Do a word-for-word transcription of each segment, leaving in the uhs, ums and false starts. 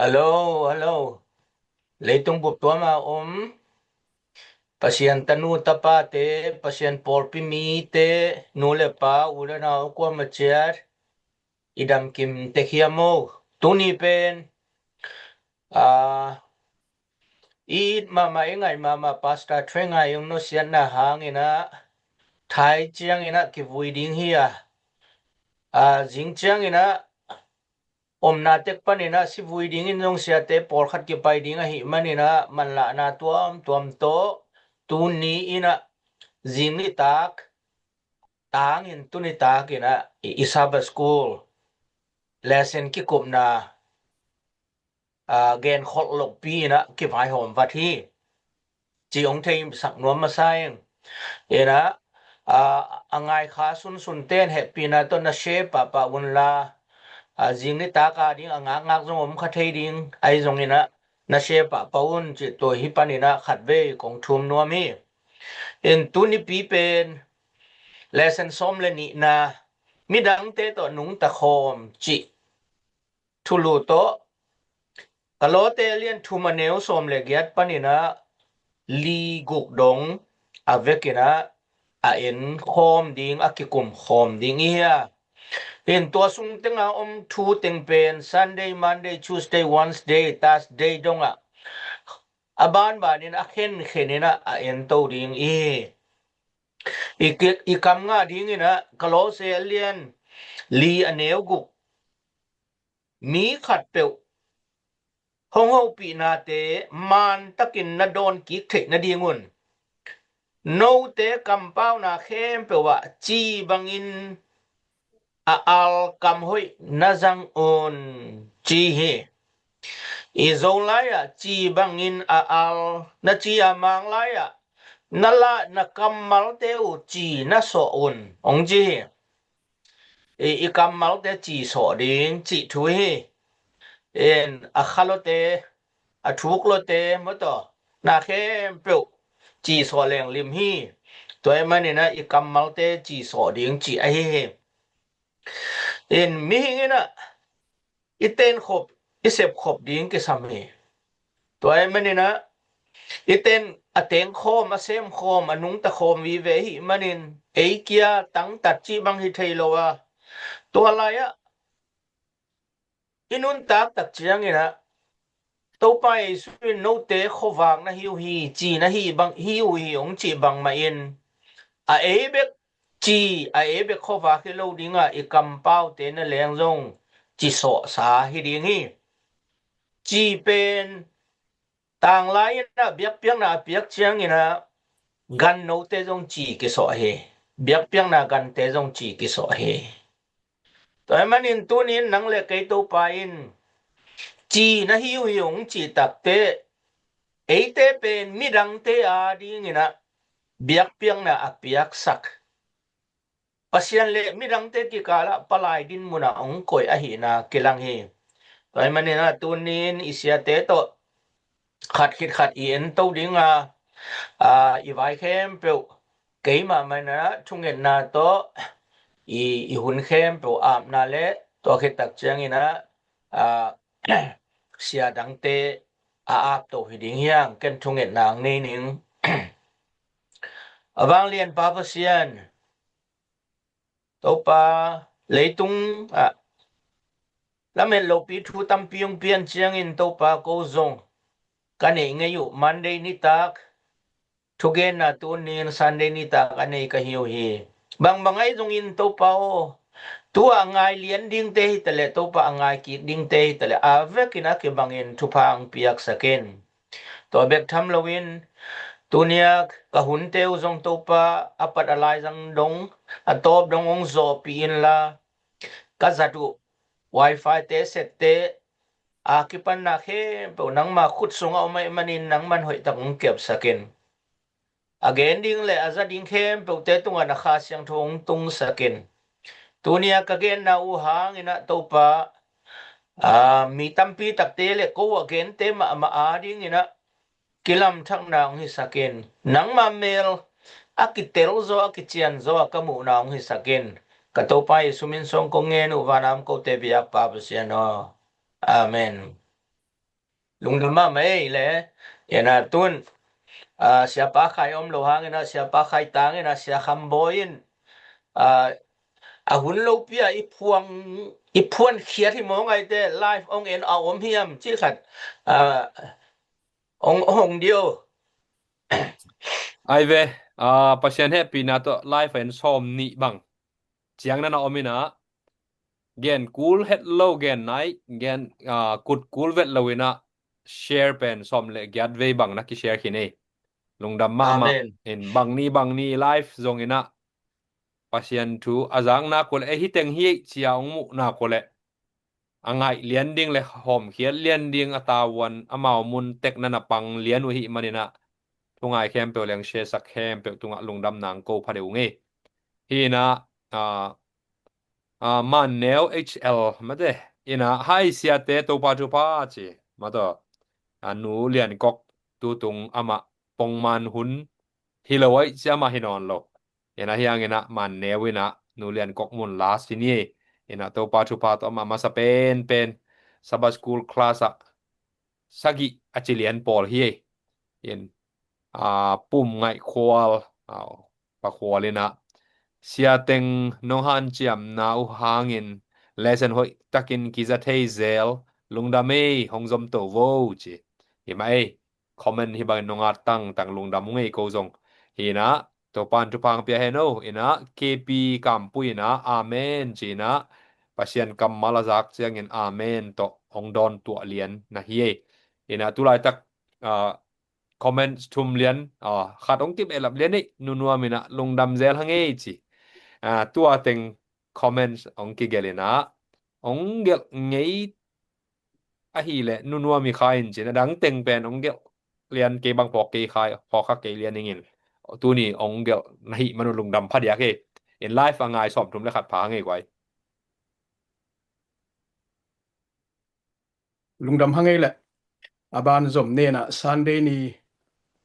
Hello, hello. Leitung bup tuam a om Pasian tanu tapate, Pasian pawlpi mite, nu le pa, u le nau, kuamah ciat i damkim tek hiam maw? Tuni pen, aa, i it mahmah, i ngaih mahmah Pastor Thwe Ngai Ung nusiatna hangin ah, thai ciangin ah kivui ding hi a, aa, zing ciangin ah omna tek panin ah sivui dingin zong siate pawlkhat kipai ding ahih manin ah manlahna tuamtuam tawh, tuni in ah zing nitak tangin, tu nitak in ah i, i Sabbath School lesson kikupna, aa, genkholh lohpi in ah kivaihawm vat hi, ci hong theisak nuam masa ing. In ah, aa, a ngai kha sunsunte in hehpihna tawh na share pahpah unla, aa, zing nitak a ding a ngakngak zong om kha thei ding ahi zongin ah na share pahpah un, cih tua hi panin ah khatvei kong thum nuam hi. In tunipi pen lesson sawm le nihna, midangte tawh nungta khawm, cih thulu tawh, Kolose a lian thum, a neu sawm le giat panin ah li guk dong a vekin ah a en khawm ding, a kikum khawm ding i hi a. In tua sung teng a om thu teng pen Sunday, Monday, Tuesday, Wednesday, Thursday dong ah a banbanin a khenkhen in ah a ento ding i hi. I ki-, i kam ngah dingin ah Kolose a lian li, a neu guk, mi khatpeuh hong hopihnate mantakin na dawn kik theih nadingun note kampauna khempeuh ah ci bangin a al kam hoih na zang un, ci hi. I Zolai ah ci bangin a al na ci a, Manglai ah na la, na kammalte uh ci na sawh un, hong ci hi. I, i kammalte ci sawh ding cih thu hi. In a kha lote, a thuk lote maw, tua na khempeuh ci sawh leng lim hi. Tua ahih manin ah i kammalte ci sawh ding cih ahi hi. In mihing in ah i tenkhop, i sepkhop ding kisam hi. Tua ahih manin ah i ten, a tengkhawm, a semkhawm, a nungta khawm vive ahih manin ei kia tangtat cih bang hi thei lo a, tua lai ah i nuntak tak ciangin ah Topa Jesu in note khuavak na hi uh hi, ci na hi bang hi uh hi, hong cih bangmah in a ei bek ci, a ei bek khuavak hi lo ding a, i kampaute na leng zong ci sawhsa hi ding hi. Ci pen tanglai in ah biakpiakna a piak ciangin ah gannote zong ci kisawh hi. Biakpiakna gante zong ci kisawh hi. Tua ahih manin tuni in nang le kei Topa in ci na hi uh hi hong cih takteh, eite pen midangte a dingin ah biakpiakna a piaksak, Pasian le midangte kikal ah palai dinmun ah hong koih ahihna kilang hi. Tua ahih manin ah tuni in i siate tawh khat khit khat i ento ding a, aa, i vai khempeuh, keimah mah in ah thungetna tawh i, i hun khempeuh apna le, tua khit tak ciangin ah, aa, sia dangte a ap to hi ding hi hang. Ken thungetna hong nei ning. A vanglian Pa Pasian, Topa, leitung ah lamet lopi thu tampi hong pian ciangin Topa, ko zong ka neih ngei uh Monday nitak thugenna tuni in Sunday nitak a nei ka hi uh hi. Bangbang ahi zongin Topa aw, tu a ngai lian dingte hi taleh, Topa, a ngai kik dingte hi taleh, a vekin a kibangin thupha hong piaksak in. Tua bek tham loin, tunia ka hunte uh zong Topa, a pat a laizang dong, a tawp dong hong zawhpih inla, ka zat uh wifi te, sette, a kipanna khempeuh nangma khut sungah om ahih manin nangman hoihtak hong kepsak in. A gen ding le a za ding khempeuhte tungah na Kha Siangtho hong tungsak in. Tunia ka genna uh hangin ah Topa, aa, mi tampi takte le ko a gente mahmah a dingin ah kilamthakna hong hisak in. Nangma mel a kitel zaw, a kician zaw a ka muhna hong hisak in. Ka Topa Jesu min suang kong ngen uh, vanam kote biak Pa Pasian aw. Amen. Lungdam mahmah ei le. Ina tun, ah, Siapa Khai om lo hangin ah, Siapa Khai tangin ah, Sia Kham Bawi in, ah, a hun lopi ah i phuang, i phuan khiat hi maw, ngaite live ong en a om hiam ci khat, ah, ong, ong dio. Ai ve, ah, Pasian hehpihna tawh live en sawm nih bang ciang nana om ina, gen kul het lo, gen nai, gen, ah, kut kul vet lo ina, share pen sawm le giat vei bang na ki share khin ei. Lungdam mahmah. Amen. In bang ni bang ni live zong ina, Pasian thu a zakna kul e, hi teng hi ei cia ong muhna kul e, a ngaih lian ding le hawmkhiat lian ding a tavuan amau mun tek nana pang lian uh hi manin ah, thungai khempeuh le ong share sak khempeuh tungah lungdam nang ko pha deuh ngei. Hi ina, ah, ah, Man Neu H L mate ina, hai siate, Topa thupha ci mataw. Ah, Nu Lian Kok tutung amah pongman hun hi lo ai cia, amah hi nawn lo. Ina hiang ina Man Neu ina Nu Lian Kok mun la si ni. Ina Topa thupha tawh amah masa penpen Sabbath School class ah sagih a ci lian pawl hi ei. In, ah, Pum Ngaih Khual, ah, Pa Khual ina, Sia teng nong hanciamna uh hangin lesson hoih takin kiza thei zel, lungdam ei, hong zom to vo ci. Hi mah ei, comment hi bangin nong at tangtang, lungdam ung ei ko zong. Hi ina, Topan thupha pia hen o ina, K P Kampui ina, amen ci ina, Pasian kammal a zak ciangin amen tawh hong dawn tuah lian na hi ei. Ina tulaitak, ah, comments thum lian, ah, khat hong kibehlap lian ei, Nu Nuam ina lungdam zel hang ei ci. Ah, tua teng comments hong kigelh ina, hong gelh ngei ahih leh Nu Nuam hi kha in cin, a dang teng pen hong gelh lian kei bang phawk kei kha, phawk kha kei lian ing in. Tuni hong gelh na hih man uh lungdam phadiak hi. In live a ngai sawmthum le khat pha ngei guai. Lungdam hang ei leh. A ban zom nena Sunday ni,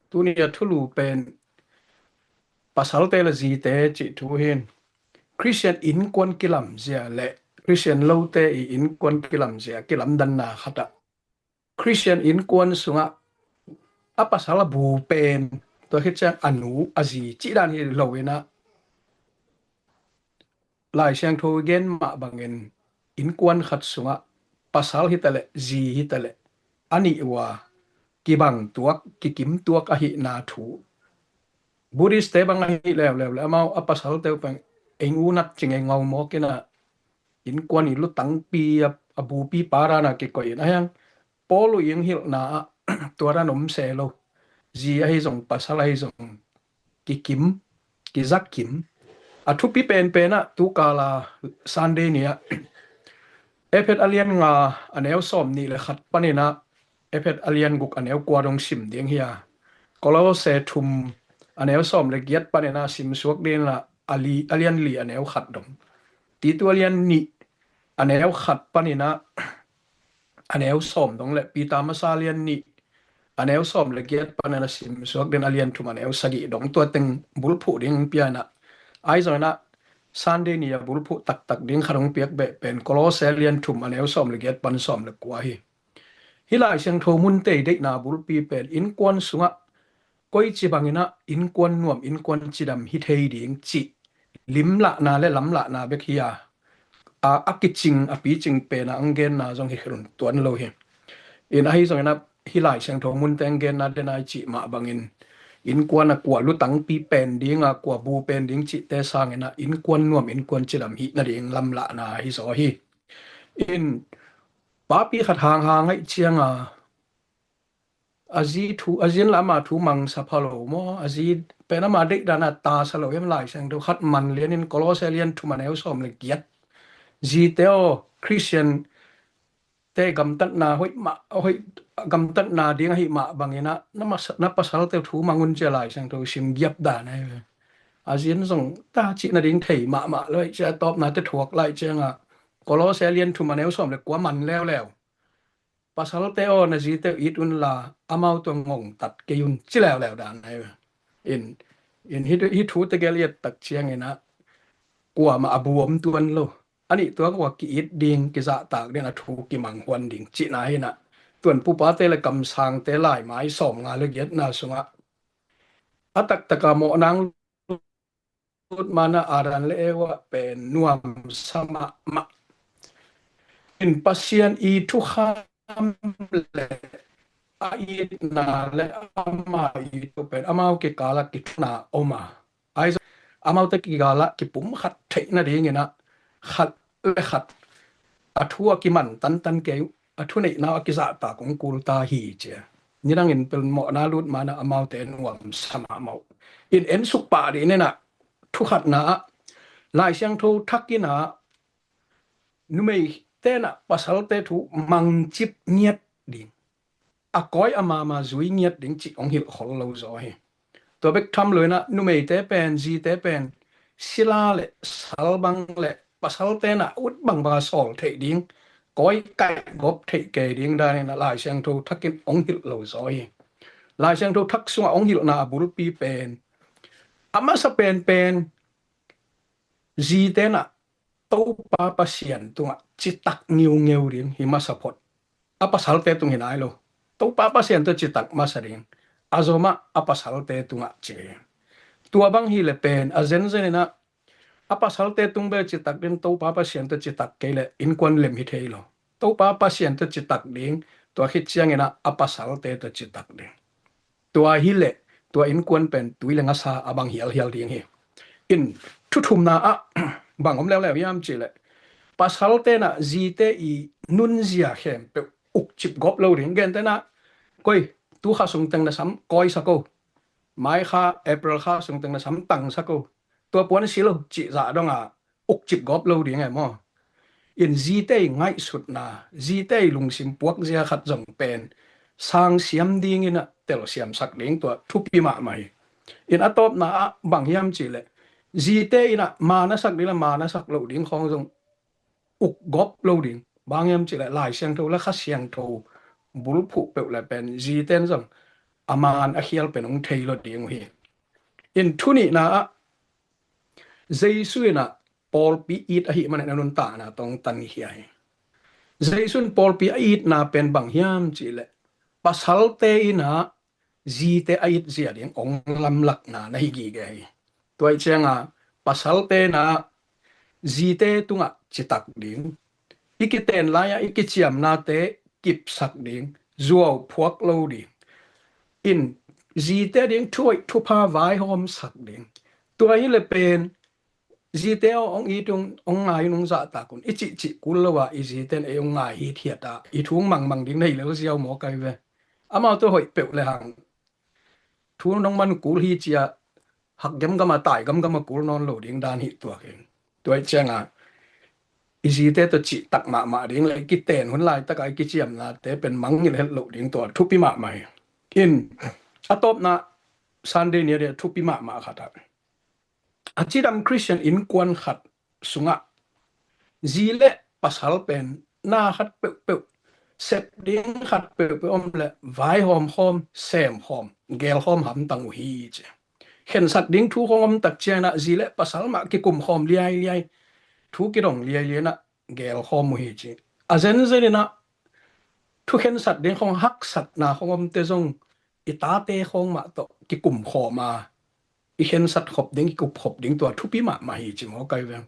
tuni a thulu pen pasalte le zite cih thu hin, Christian innkuan kilamzia le Christian lote i innkuan kilamzia, kilamdanna khat ah, Christian innkuan sungah a pasal a bu pen, tua khit ciang a nu a zi cih dan hi lo ina, Lai Siangtho i gen mah bangin innkuan khat sungah pasal hi ta leh zi hi ta leh a nih uh a kibang tuak, kikim tuak ahihna thu. Buddhist te bang ahih leuleu le amau a pasalte uh pen eng unat cing ei ngau mawk ina, innkuan i lutangpi a, a bupi pa dan a kikoih in, a hiang Paul uh i hong hilhna ah tua dan om se lo. Zi ahi zong, pasal ahi zong, kikim, kizakim. A thupi penpen ah tu kal a Sunday ni ah Efet a lian nga a neu sawm nih le khat panin ah Efet a lian guk a neu kua dong sim ding hi a, Kolose thum a neu sawm le giat panin ah sim suak ding ah, a li, a lian li a neu khat dong, Titu a lian nih a neu khat panin ah a neu sawm dong le Peter masa lian nih a neu sawm le giat panin a sim suak ding a lian thum a neu sagih dong, tua teng bulphuh ding pia ina, ahi zong ina Sunday ni a bulphuh taktak ding khat hong piak beh pen Kolose lian thum a neu sawm le giat pan sawm le kua hi. Hih Lai Siangtho munte i deihna bulpi pen innkuan sungah koici bangin ah innkuan nuam, innkuan cidam hi thei ding cih limlahna le lamlahna bek hi a, a, a kicing, a picing pen a ang genna zong hi khelun tuan lo hi. In ahi zongin ah hih Lai Siangtho munte ang genna dena i cih mah bangin innkuan a kua lutangpi pen ding a, kua bu pen ding cihte sangin ah innkuan nuam, innkuan cidam hih nading lamlahna hi zaw hi. In papi khat hanghang aih cianga a zi thu, a zin la ama thu mangsa pha lo maw, a zi pen ama deih dana tasa lo hiam? Lai Siangtho khat man lianin Kolose lian thum a neu sawm le giat, zite aw, Christian te gamtatna hoih mah, hoih gamtatna ding ahi mah bangin ah na masa, na pasalte thu mang un cia Lai Siangtho sim giap dan ahi ve. A zin zong ta cih nading thei mahmah lo aih cia, tawpnate thuak lai cianga Kolose lian thum a neu sawm le kua man leuleu. Pasalte aw, na zite uh it unla amau tua ngongtat kei un ci leuleu dan ahi ve. In, in hih, hih thute gel i et tak ciangin ah kuamah a bu om tuan lo. A nih tua kua ki-it ding, kizahtak ding, a thu kimanghuan ding cihna hi in ah tuan pupate le kamsangte laimai sawmnga le giatna sungah a taktaka mawhnang lut mana Adam le Eva pen nuamsa mahmah. In Pasian i thukham le a itna le ama i thu pen amau kikala kithuna oma. Ahi zong amaute kikala kipum khat theih nadingin ah khat le khat a thu a kiman tantan kei uh, a thuneihna a kizahtak hong kul ta hi cia. Nidangin pel mawhna lut mana amaute nuamsa mahmah uh. In ensuk pah dih nena thukhatna ah Lai Siangtho thakin ah numei tenah pasalte thu mangcip ngiat ding, a kawi a mama zui ngiat ding cih hong hilh khol lo zaw hi. Tua bek tham lo inah numeite pen, zite pen sila le sal bang le pasal tenah ut bangbanga sawl theih ding, kawi kaih gop theih kei ding daninah Lai Siangtho thakin hong hilh lo zaw hi. Lai Siangtho thak sungah hong hilhna a bulpi pen a masa penpen zi tenah Topa Pasian tungah citak ngiungeu ding hi masa phot. A pasalte tung hi nai lo. Topa Pasian tawh citak masa ding. A zomah a pasalte tungah ci. Tua bang hi le pen a zenzen inah a pasalte tung bel citak ding, Topa Pasian tawh citak kei le innkuan lem hi thei lo. Topa Pasian tawh citak ding, tua khit cianginah a pasalte tawh citak ding. Tua hi le tua innkuan pen tui le ngasa a bang hialhial ding hi. In thuthumna ah bang om leuleu hiam cih le pasal tenah zite i nunzia khempeuh ukcip gop lo ding. Gen tenah koi tu kha sung teng na sam kawi sa ko, mai kha April kha sung teng na sam tang sa ko, tua puan si lo cih zah donga ukcip gop lo ding e maw? In zite i ngaihsutna, zite i lungsim puakzia khat zong pen sang siam dingin ah telsiamsak ding tua thupi mahmah hi. In a tawpna ah bang hiam cih le zite inah manasak ding le manasak loh ding khawng zong uk gop lo ding. Bang hiam cih le Lai Siangtho le Kha Siangtho bulphuh peuh le pen ziten zong a man a khial pen hong thei lo ding uh hi. In thunihna ah Jesu inah pawlpi it ahi manin a nuntakna tawh hong tan hi hi. Jesu in pawlpi a itna pen bang hiam cih le pasalte inah zite a itzia ding hong lamlakna na hi gige hi. Tua ih cianga pasalte inah zite tungah citak ding, i kiten lai-ah i kiciamnate kipsak ding, zuau phuak lo ding. In zite ding thuhoih thupha vaihawmsak ding. Tua hi le pen zite aw hong it un, hong ngai un, hong zahtak un i cihcih kul lo ah i zite in ei hong ngai hithiat ah i thu hong mangmang ding na hi lel ziau maw kai ve. Amaute hoih peuh le hang thu nong man kul hi cia hak gemgam a tai gamgam a kul nawn lo ding dan hi tuak in. Tua ih cianga i zite tawh cihtak mahmah ding le i kiten hun laitaka i kiciamnate pen mangngilh het loh ding tua thupi mahmah hi. In a tawpna Sunday ni a dia thupi mahmah khat ah a cidam Christian innkuan khat sungah zi le pasal pen na khat peuhpeuh, sep ding khat peuhpeuh om le vaihawm khawm, sem khawm, gel khawm hamtang uh hi ci. Khensat ding thu khawng om tak cianginah zi le pasal mah kikum khawm liailiai, thu kidong liailiai inah gel khawm uh hi ci. A zenzen inah thu khensat ding khawng haksatna khawng omte zong i tate khawng mah tawh kikum khawm a, i khensat khop ding, i kup khop ding tua thupi mahmah hi ci maw kai veng.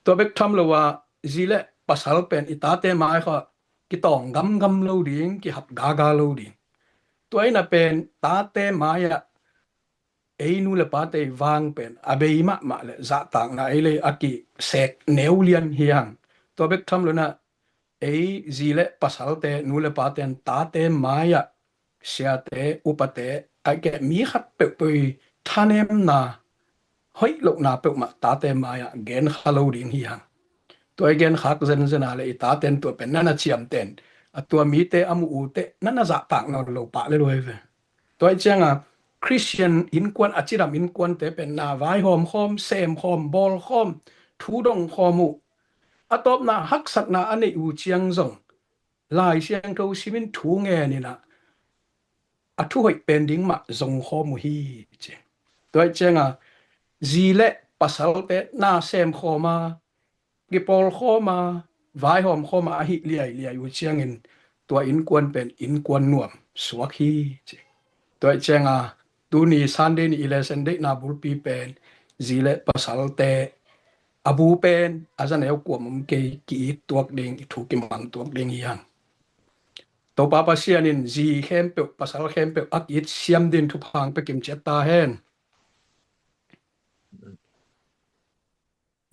Tua bek tham lo a zi le pasal pen i tate mai kha kitawng gamgam lo ding, kihap gaga lo ding. Tua ina pen tate mai ah ei nu le pate i vang pen a bei mahmah le zahtakna ei le a kisek neu lian hi hang. Tua bek tham lo na ei zi le pasalte, nu le pate in tate mai ah siate, upate, a keh mi khat peuhpeuh i thanemna hoih lohna peuhmah tate mai ah gen kha lo ding hi hang. Tua i gen khak zenzen a le i tate in tua pen nana ciamten a tua mite a mu ute nana zahtak nawn lo pah le luai ve. Tua i cianga Christian innkuan a cidam innkuante pen na vaihawm khawm, sem khawm, bawl khawm, thu dong khawm uh. A tawpna haksatna a neih uh ciang zong Lai Siangtho simin thu ngen inah a thu hoih pen ding mah zong khawm uh hi ci. Tua i cianga zi le pasalte na sem khawm a, kipawl khawm a, vaihawm khawm a ahi liailiai uh ciangin tua innkuan pen innkuan nuam suak hi ci. Tua ih cianga tuni Sunday ni i lesson deihna bulpi pen zi le pasalte a bu pen a za neu kuam om kei ki-it tuak ding, i thu kimang tuak ding hi hang. Topa Pasian in zi khempeuh, pasal khempeuh a ki-it siam din thupha hong pia kim ciat ta hen.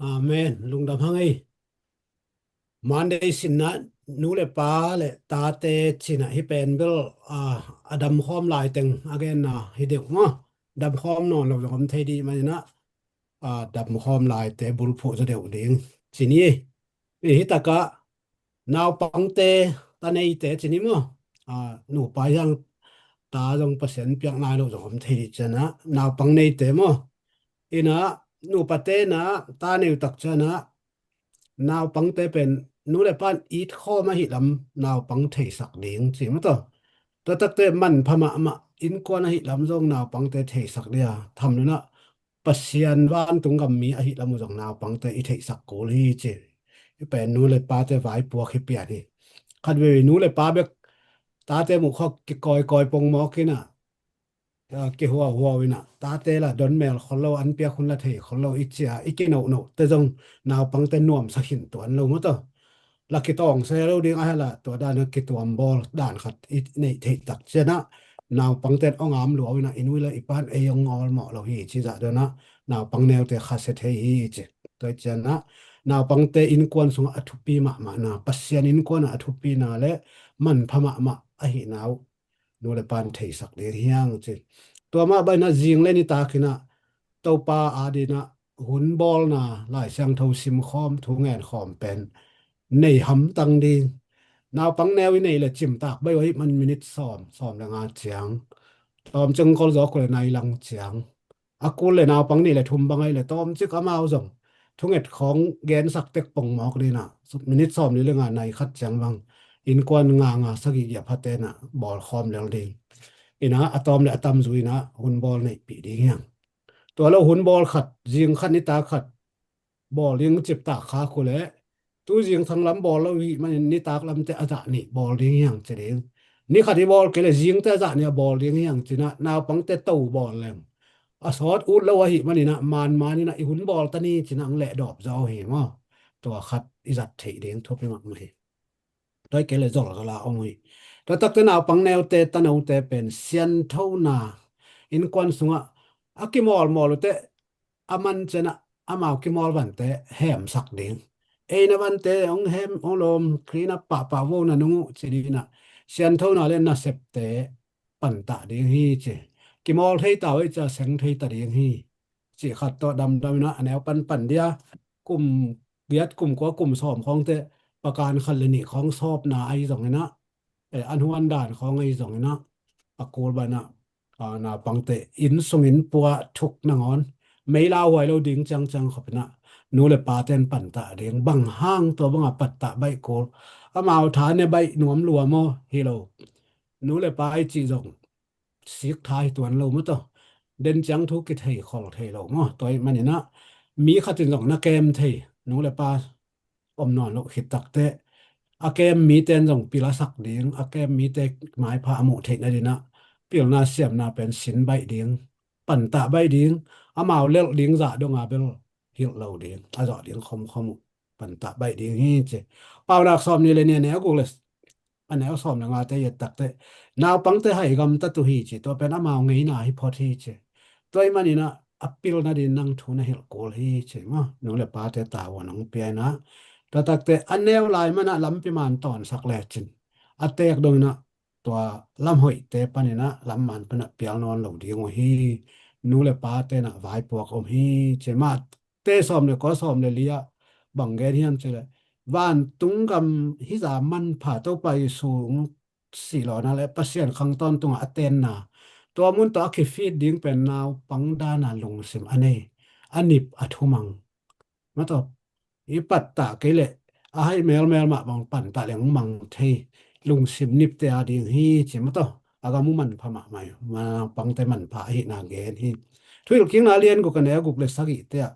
Amen. Lungdam hang ei. Monday sinna nu le pa le tate cina hi pen bel, a, a damkhawm lai teng a genna hi deuh maw. Damkhawm nawn lo zong om thei dih manina, a, damkhawm laite bulphuh zaw deuh ding cini. I hi takah naupangte, ta neite cini maw. A, nupa hiang ta zong Pasian piak nai lo zong om thei dih ciana naupang neite maw. Ina nupate na ta neu tak ciana naupangte pen nu le pan it khawm ahi lam naupang theisak ding ci maw taw. Tua takte manpha mahmah innkuan ahi lam zong naupangte theisak dia tham nuna Pasian vantung gam mi ahi lam uh zong naupangte i theisak kul hi ci. I pen nu le pate vaipuak hi pian hi. Khat vei nu le pa bek tate muh khawk kikawikawi pongmawk ina, a, kihuauhuau ina tate la don mel khol lo, an piak hun la thei khol lo i cia i kinohnoh te zong naupangte nuamsa khin tuan lo maw taw. La kitawng se lo ding a hela tua dana kituam bawl dan khat i neih theih tak ciana naupangte ong am luau ina i nui le i pan ei ong awlmawh lo hi ci zah dana naupang neute kha se thei hi ci. Tua ciana naupangte innkuan sungah a thupi mahmahna, Pasian innkuanah a thupina le manpha mahmah ahi nau nu le pan theisak ding hiang ci. Tua mah baina zing le nitakina Topa adina hun bawlna Lai Siangtho simkhawm thu ngenkhawm pen nei hamtang ding. Naupang neu i nei le cimtak bai uh ahih man minit sawm, sawm le nga ciang. Tawm cengkol zawk uh le nai lang ciang. A kul le naupang nih le thum bang ahih le tawmcik amau zong thunget khawng gensak tek pongmawk dina minit sawm li le nga nai khat ciang bang innkuan nga nga sagih giah phatena bawlkhawm lel ding. Ina a tawm le a tamzu ina hun bawl neihpih ding hiang. Tua lo hun bawl khat, zing khat, nitak khat bawl ding ciptak kha khu le tu zing thang lam bawl lo hih manin nitak lamte a zah nih bawl ding hiang ci ding. Ni khat i bawl kei le zingte a zah nih a bawl ding hiang cina naupangte to bawl leng a sawt ut lo ahih manina manmanina i hun bawl ta ni cina ang leh dawp zaw hi maw. Tua khat i zat theih ding thupi mahmah hi. Tua i kei le zolzola om hi. Tua takte naupang neute tanote pen sianthona innkuan sungah a kimawlmawl uhte a man cianah amau kimawl vante hemsak ding. Eina vante hong hem hong lawm khrina pahpah vona nung uh ci dinah sianthona le nasepte pantah ding hi ci. Kimawl thei ta uh ei cia seng thei ta ding hi. Cih khat tawh damdam inah a neu panpan dia kum giat kum kua kum sawm khawngte pakan khat le nih khawng sawpna ahi zong inah, eh, an huan dan khawng ahi zong inah a kul banah, ah, naupangte inn sungin puah thuk nangawn meilau huai lo ding ciangciang khop inah nu le pate in pantah ding bang hang tua bangah pattah baih kul amau tha ne baih nuam lua maw hi lo. Nu le pa i cih zong sik tha hi tuan lo maw taw. Den ciang thu kithei khol thei lo maw. Tua ih maninah mi khatin zong na kem thei nu le pa om nawn loh khit takte a kem mite in zong pil a sak ding, a kem mite maipha a muh theih nadinah pilna siamna pen sin baih ding, pantah baih ding, amau lelh ding zah donga bel hilh lo ding, a zawh ding khomkhom uh pantah baih ding hi ci. Paunak sawm ni le ni a neu guk le a neu sawm le ngate i et takte naupangte hai gamtat uh hi ci. Tua pen amau ngeina hi phot hi ci. Tua ih maninah a pilna din nang thu na hilh kul hi ci maw. Nu le pate tavuan hong pia inah tua takte a neu lai manah lampi man tawnsak lecin a teek donginah tua lam hoihte paninah lam man panah pial nawn lo ding uh hi. Nu le pate nah vaipuak om hi ci mah. Te sawm le kua sawm le li ah bang gen hiam cih leh vantung gam hih za manpha Topa Jesu hong sihlawhna le Pasian khang tawntungah a tenna tua mun tawh a kifit ding pen naupang dana lungsim a nei, a nip a thumang. Mataw i pattah kei leh a haih melmel mah bang pantah leng mang thei lungsim nipte a ding hi ci mataw. A gam uh manpha mahmah hi. Naupangte manpha ahihna gen hi. Thuhilhkikna lian guk a neu guk le sagihte ah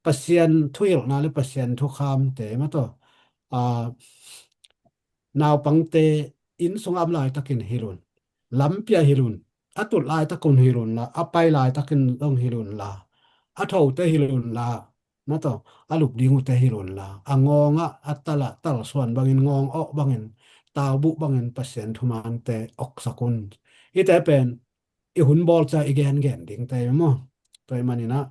Pasian thuhilhna le Pasian thukhamte mataw, a, naupangte inn sungah om laitakin hilh un. Lampi ah hilh un. A tut laitakun hilh unla, a pai laitakin zong hilh unla, a thote hilh unla, na tawh a lup ding uhte hilh unla, a ngawngah a talah talsuan bangin, ngawng awh bangin, taubuh bangin Pasian thumante oksak un. Hihte pen i hun bawl ciang i gengen dingte hi maw. Tua ahih maninah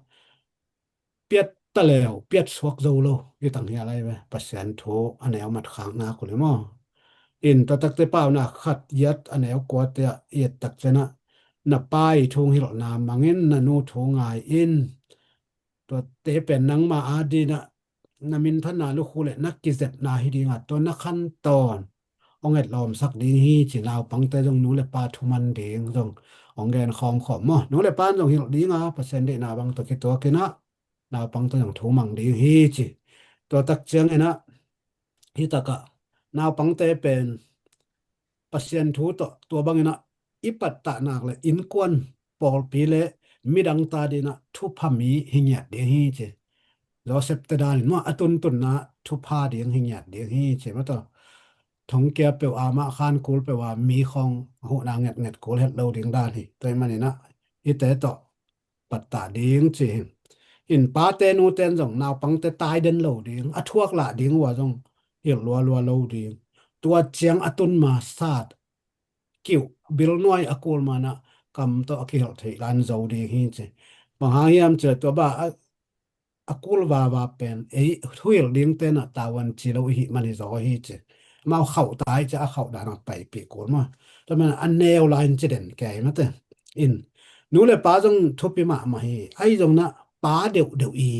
piat taleu, piat suak zo lo i tang hial ahi ve, Pasian thu a neu matkhakna kul hi maw. In tua takte Paunak khat giat a neu kuate ah i et takte nah, na pa i thu hong hilhna mangin, na nu thu ngai in. Tuate pen nangma adinah na minthanna lukhu le na kizepna hi dinga, tua na khantawn hong etlawmsak ding hi ci. Naupangte zong nu le pa thuman ding zong hong gen khawmkhawm maw. Nu le pa in zong hilh dinga, Pasian deihna bang tawh kituakinah naupangte zong thumang ding hi ci. Tua tak cianginah hih takah naupangte pen Pasian thu tawh tua banginah i pattah nak le innkuan, pawlpi le midang ta dinah thupha mi hi ngiat ding hi ci. Joseph te danin maw, a tuntunna thupha ding hi ngiat ding hi ci. Maw tawh thongkia peuh a, mah khan kul peuh a, mi khawng huhna ngetnget kul het lo ding dan hi. Tua ahih maninah hihte tawh pattah ding ci hi. In pate nute in zong naupangte tai den lo ding, a thuak lah ding uh a zong hilh lualua lo ding. Tua ciang a tun ma sat kiuh, bil nuai a kul manah kam tawh a kihilh theih lan zo ding hi ci. Bang hang hiam cih leh tua bang a, a kul vava pen ei thuhilh dingte nah tavuan ci lo i hih man hi zaw hi ci. Amau khauh ta hi ci, a khauh dan a paipih kul maw. Tua man a neu lai in ci den kei mate. In nu le pa zong thupi mahmah hi. Ahi zong nah pa deuhdeuh i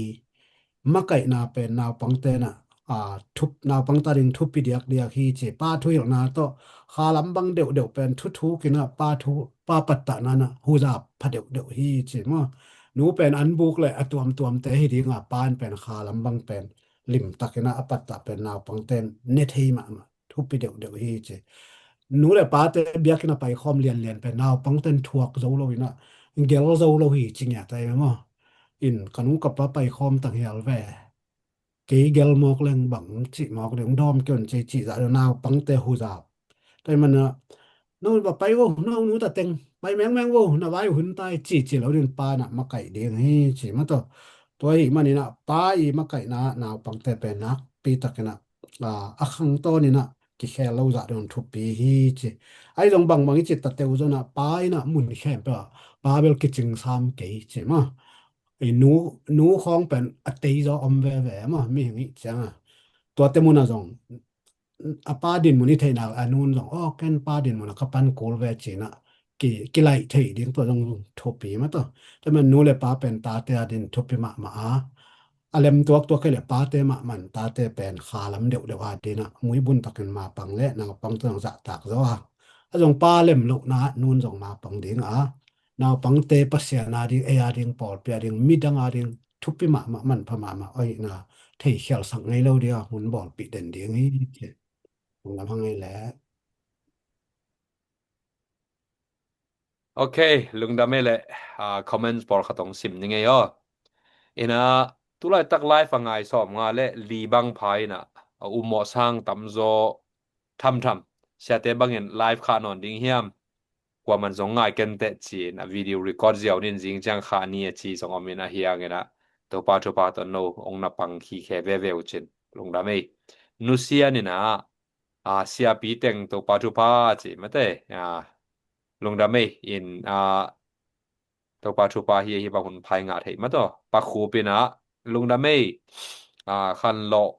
makaihna pen naupangte nah, a, thup, naupangte ading thupi diakdiak hi ci. Pa thuhilhna tawh khalam bang deuhdeuh pen thuthukinah pa thu, pa pattahna nah huzap pha deuhdeuh hi ci maw. Nu pen an buk le a tuamtuamte hi dinga, pa in pen khalam bang pen limtakinah a pattah pen naupangte in ne thei mahmah, thupi deuhdeuh hi ci. Nu le pate biakinn a paikhawm lianlian pen naupangte in thuak zo loinah gel zo lo hi ci ngiat ahi ve maw. In ka nu ka pa paikhawm tang hial ve, kei gel mawk leng bang cih mawk ding, dawm kei un ci, cih zah naupangte huzap. Tua ahih manah no va pai vo, no nu ta teng pai mengmeng vo, na vai uh hun tai ci, ci lo ding, pa nah makaih ding hi ci. Maw tawh tua ahih maninah pa i makaihna naupangte pen nakpi takinah, a, a khangtawninah kikhel lo zah dong thupi hi ci. Ahi zong bangbang i cih takte uh zonah pa inah mun khempeuh ah pa bel kicingsam kei ci maw. I nu, nu khawng pen a tei zaw om veve maw, mihing i hih cianga. Tuate munah zong a pa dinmun i theihna a nun zong, aw, ken pa dinmun a ka pan kul ve cinah ki, kilaih theih ding tua zong thupi maw tawh. Tua man nu le pa pen tate adin thupi mahmah a, a lem tuaktuak kei le pate mahmah in tate pen khalam deuhdeuh adinah muibun takin mapang le naupangte zong zahtak zaw a. A zong pa lem lohna nun zong mapang ding a, naupangte Pasian ading, ei ading, pawlpi ading, midang ading thupi mahmah, manpha mahmah ahihna theikhialsak ngei lo ding a, hun bawlpih den ding hi ci. Lungdam hang ei leh. Ok, lungdam ei leh. Ah, comments pawlkhat hong sim ni ngei aw. Ina, tulaitak live a ngai sawmnga le li bang pha ina, a ummawh sang tamzaw thamtham. Siate bangin live khah nawn ding hiam? Kuaman zong ngai kenteh ci-in a video record ziau nin, zing ciang khah ni a ci zong om in, a hiang ina Topa thupha tawh no hong na pang khikhe veve uh cin. Lungdam ei. Nusia nina, a, siapi teng Topa thupha ci mate. A, lungdam ei in, a, Topa thupha hi, hi bang hun phai ngah thei maw tawh. Pa Khup ina, lungdam ei. A, khanlawh,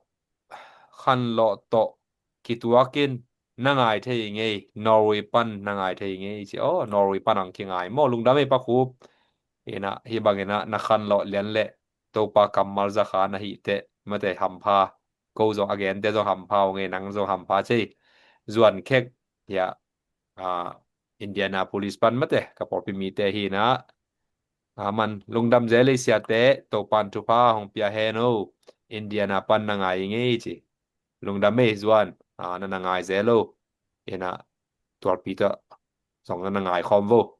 khanlawh tawh kituakin na ngai thei ngei, Norway pan na ngai thei ngei ci. Aw, Norway pan ang kingai maw, lungdam ei Pa Khup. Ina, hi bang ina na khanlawh lian le Topa kammal zakha na hih teh mate hampha. Ko zong a gente zong hampha uh ngei, nang zong hampha cei. Zuan khek hia, a, Indianapolis pan mate, ka pawlpi mite hi ina. A, man lungdam zel ei siate, Topan thupha hong pia hen o. Indiana pan na ngai ngei ci. Lungdam ei Zuan, a, na na ngai zel o. Ina tualpi tawh zong na na ngai khawm vo.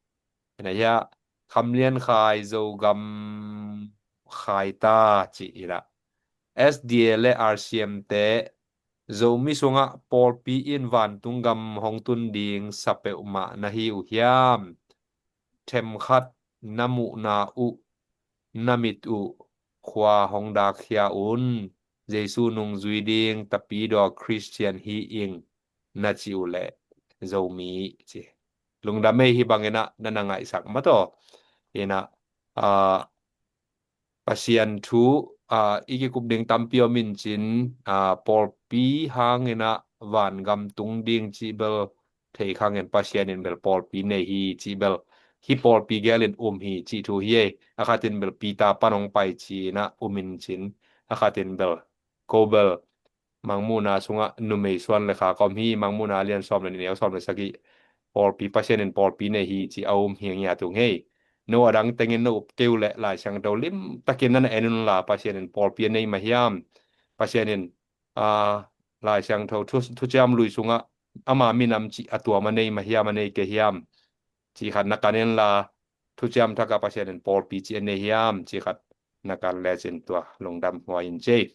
Ina hia, Khamlian Khai, Zogam Khai ta ci ina. S D A le R C M te Zomi sungah pawlpi in vantung gam hong tun ding sa peuhmah na hi uh hiam? Themkhat na muhna uh, na mit uh, khua hong dakkhia un. Jesu nungzui ding tapidaw Khristian hi ing na ci uh leh Zomi ci. Lungdam ei, hih bangin ah na na ngaihsak mataw. Inah, ah, Pasian thu, ah, i kikup ding tampi om in cin, ah, pawlpi hangin ah vangam tung ding cih bel thei khangin Pasian in bel pawlpi nei hi cih bel hih pawlpi gel in um hi cih thu hi ei. A khatin bel Peter pan hong pai ci-in ah um in cin, a khatin bel ko bel Mangmuhna sungah numei suan le kha ka om hi. Mangmuhna lian sawm le nih, neu sawm le sagih. Pawlpi, Pasian in pawlpi nei hi ci a um hi ngiat ung ei. No a dang tengin no up kei uh leh Lai Siangtho limtakin na na en unla, Pasian in pawlpi a nei mah hiam? Pasian in, aa, Lai Siangtho thu, Thuciam Lui sungah ama minam cih a tuam a nei mah hiam, a nei kei hiam? Cih khat na kan inla, Thuciam Thak ah Pasian in pawlpi cih a nei hiam? Cih khat na kan lecin tua lungdam huai in ci ei.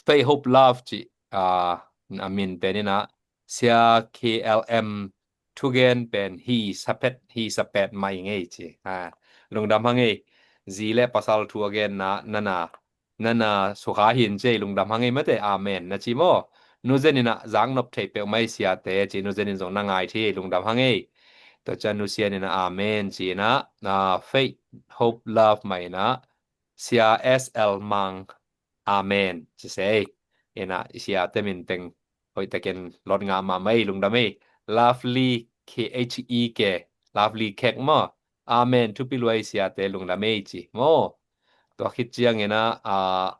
Faith, Hope, Love cih, ah, a min pen inah Sia K L M thugen pen hi sapet, hi sapet mah ing ei ci. Ah, lungdam hang ei. Zi le pasal thu a genna na na, na na sukha hi in ci ei. Lungdam hang ei mate. Amen na ci maw? Nu Zen inah zak nop thei peuhmah ei siate ci. Nu Zen in zong na ngai thei ei. Lungdam hang ei. Tua ciang Nu Sian inah amen ci inah, ah, Faith, Hope, Love mah inah Sia S L Mang, amen ci se ei. Inah i siate min teng hoihtakin lot ngah mahmah ei. Lungdam ei. Lovely K H E K, Lovely Kek maw? Amen, thupi lua ei siate, lungdam ei ci maw? Tua khit ciangin ah, ah,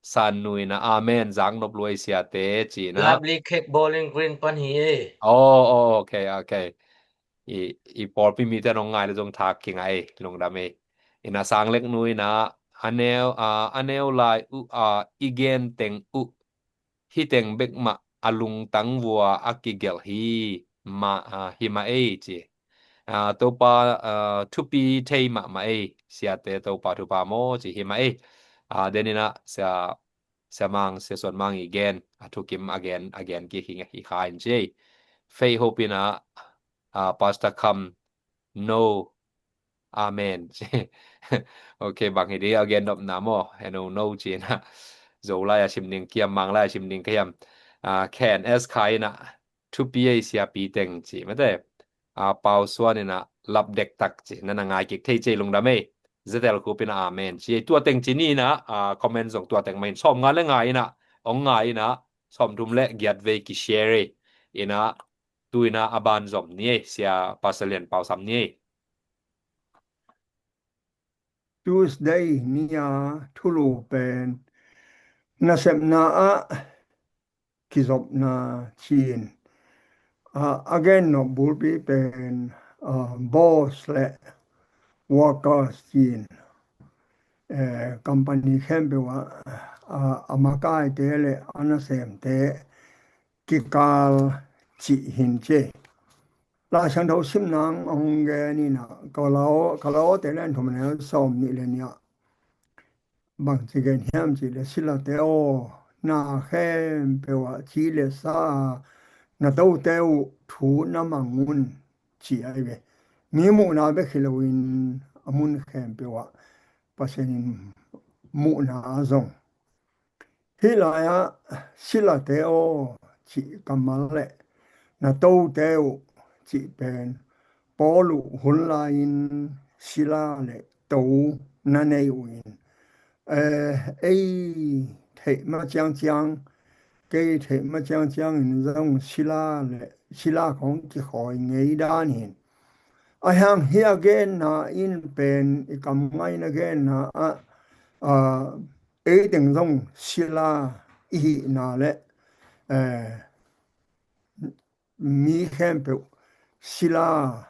San Nu inah amen, zak nop lua ei siate ci inah. Lovely Kek, Bowling Green pan hi ei. Oh, oh, okay, okay. I, i pawlpi mite nong ngai le zong thak kingah ei, lungdam ei. Inah Sang Lek Nu inah a neu, ah, a neu lai uh, ah, i gen teng uh, hih teng bek mah a lungtang vua a kigelh hi mah, ah, hi mah ei ci. Ah, Topa, ah, thupi thei mahmah ei siate, Topa thupha maw ci hi mah ei. Ah, den inah Sia, Sia Mang, Sia Suan Mang i gen a thukim a gen, a gen kik hi, hi kha in ci ei. Faith, Hope inah, ah, Pastor Kham, no, amen. Ok, bang hi di a gen nopna maw? He no, no ci inah. Zo lai a sim ding ka hiam, Mang lai a sim ding ka hiam? Ah, K N S Khai inah thupi ei siapi teng ci mate. Ah, Pau Suan inah lap dektak ci, na na ngai kik thei ci ei, lungdam ei. Zetel Khup inah amen ci ei. Tua teng ci ni inah, ah, comment zong tua teng mah in, sawmnga le nga inah ong ngai inah, sawmthum le giat vei ki share ei. Inah tu inah a ban zom ni ei, Sia Pastor Lian Pau Sam ni ei. Tuesday ni-a thulu pen nasepna ah kizopna ci-in, a, a gen nop bulpi pen, a, boss le workers ci-in, eh, company khempeuh ah, a, a makaite le a nasemte kikal cih hi in ci ei. Lai Siangtho sim nang hong gen inah, Kalaw, Kalawte lian thum, neu sawm nih le nih ah bang ci gen hiam cih leh, silate aw, na khempeuh ah ci le sa na tote uh thu na mang un ci ahi ve. Mi muhna bek hi loin a mun khempeuh ah Pasian in muhna a zong. Hih lai-ah silate aw cih kammal le na tote uh cih pen Paul uh hun lai-in sila le to na nei uh in, eh, ei theih ma ciangciang, kei theih ma ciangciang in zong sila le sila khong kikhawi ngei dan hi in. Ahi hang hih a genna in pen i kam ngaihna genna ah, ah, ei teng zong sila i hihna le, eh, mi khempeuh sila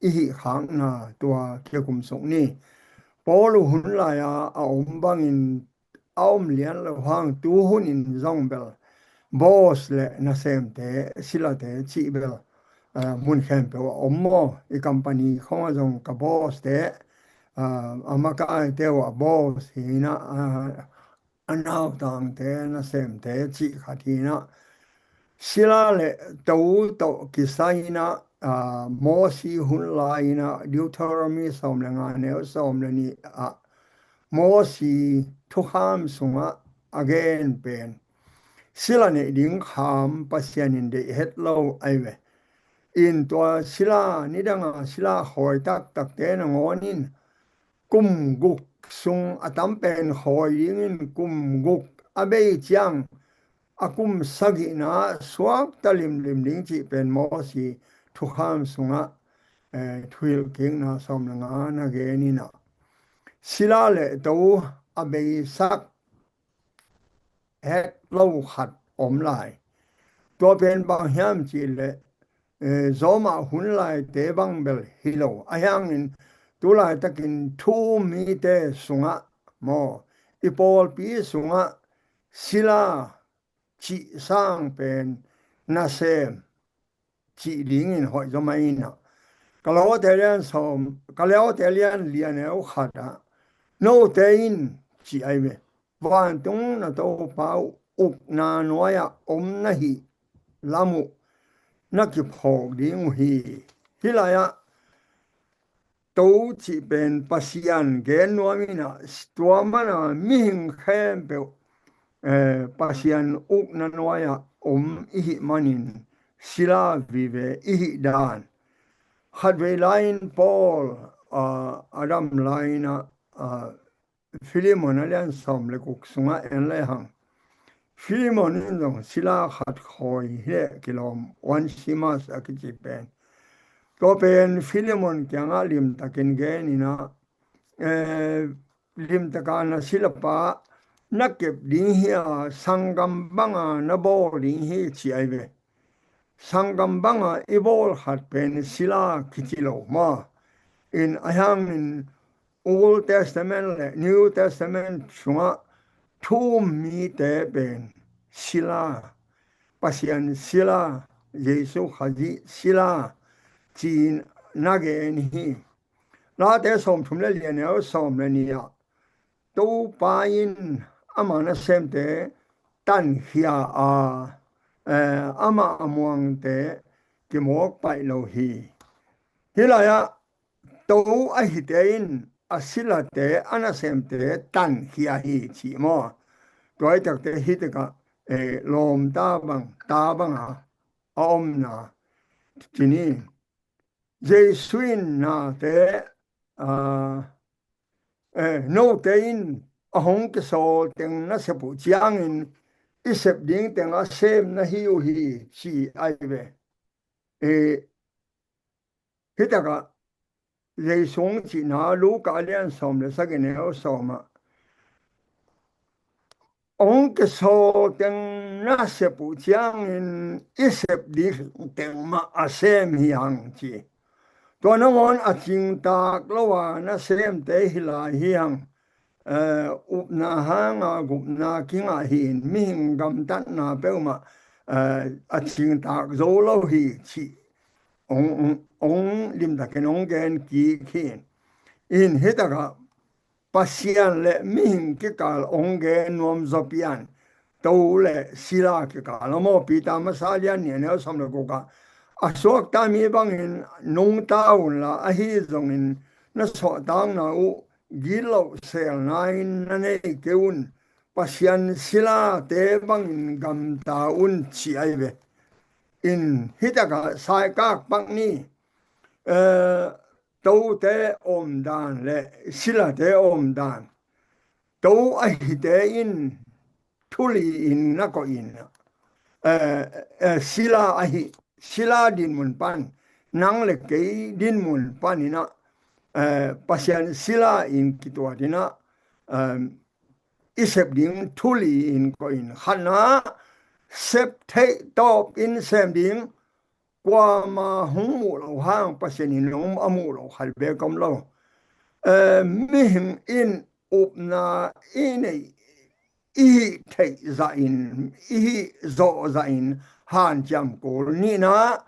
i hih khakna tua kikum suk ni. Paul uh hun lai-a a om bangin a om lian lo hang, tu hun in zong bel boss le nasemte, silate cih bel, eh, mun khempeuh a om maw? I company khong ah zong ka boss te, ah, a makaite uh a boss hi inah, ah, a nautangte, nasemte cih khat hi inah, Sila le to tawh kisai-in ah, aa, Mosi hun lai-in ah, Deuteronomy sawm le nga neu sawm le nih ah, Mosi thukham sungah a gen pen sila neih ding kham Pasian in deih het lo ahi ve. In tua sila, nidanga sila khawi taktakte nangawn in kum guk sung a tam pen khawi dingin kum guk a bei ciang a kum sagihna suakta limlim ding cih pen Mosi thukham sungah, eh, thuhilhkikna sawm le nga na gen in ah, sila le to a beisak het lo khat om lai. Tua pen bang hiam cih leh, eh, zawmah hun laite bang bel hi lo. Ahi hangin tu laitakin thu-um mite sungah maw, i pawlpi sungah sila cih sang pen nasem cih dingin hoih zaw mah in ah. Kalaite lian sawm, Kalaite lian li neu khat ah, note in cih ahi ve. Vantung na Topa uh ukna nuai-ah om na hih lam uh na kiphawk ding uh hi. Hih lai-ah to cih pen Pasian gen nuam in ah, tua mana mihing khempeuh, eh, Pasian ukna nuai-ah om i hih manin sila vive i hih dan. Khatvei lai-in Paul, ah, a dam lai-in ah, ah, Filemon a lian sawm le guk sungah en le hang, Filemon in zong sila khat khawi hi leh kilawm, Onesimus a kici pen. Tua pen Filemon kiangah limtakin gen in ah, eh, limtaka na silapa na kep ding hi a, sanggam banga na bawl ding hi cih ahi ve. Sanggam banga i bawl khat pen sila kici lo maw. In ahi hangin Old Testament le New Testament sungah thu-um mite pen sila, Pasian sila, Jesu Khazih sila ci-in na gen hi. Late sawmthum le li neu sawm le nih ah, Topa in ama nasemte tankhia a, eh, ama a muangte kimawk paih lo hi. Hih lai-ah to a hite in a silate, a nasemte tankhia hi cih maw. Tua hi takte hih takah, eh, lawmta bang, ta banga a omna ci ni. Jesu in nate, ah, eh, note in a hong kisawl teng na sep uh ciangin i sep ding teng a sem na hi uh hi ci ahi ve. Eh, hih takah Jesu hong cihna Luka a lian sawm le sagih neu sawm ah, hong kisawl teng na sep uh ciangin i sep ding teng mah a sem hi hang ci. Tua nangawn a cingtak lo a nasemte hi lai hi hang. Eh, upna hanga gupna kingah hi-in mihing gamtatna peuhmah, eh, a cingtak zo lo hi cih hong, hong, hong limtakin hong gen kik hi. In hih takah Pasian le mihing kikal hong gen nuam zaw pian, to le sila kikal a maw. Peter masa lian nih a neu sawm le guk ah, a suakta mi bangin nungta unla, ahi zongin na suahtakna uh gitloh selna in na nei kei un. Pasian silate bangin gamta un ci ahi ve. In hih takah saikak pak ni, eh, tote omdan le silate omdan. To a hite in thu li-in na koih in, eh, eh, sila ahi, sila dinmun pan, nang le kei dinmun panin ah, eh, Pasian sila in kituat in ah, eh, i sep ding thu li-in koih in. Khatna, sep theih tawpin sem ding, kuama hong muh loh hang Pasian in hong a muh loh khat beek om lo. Eh, mihing in upna i neih, i hih theih zahin, i hih zawh zahin hanciam kul. Nihna,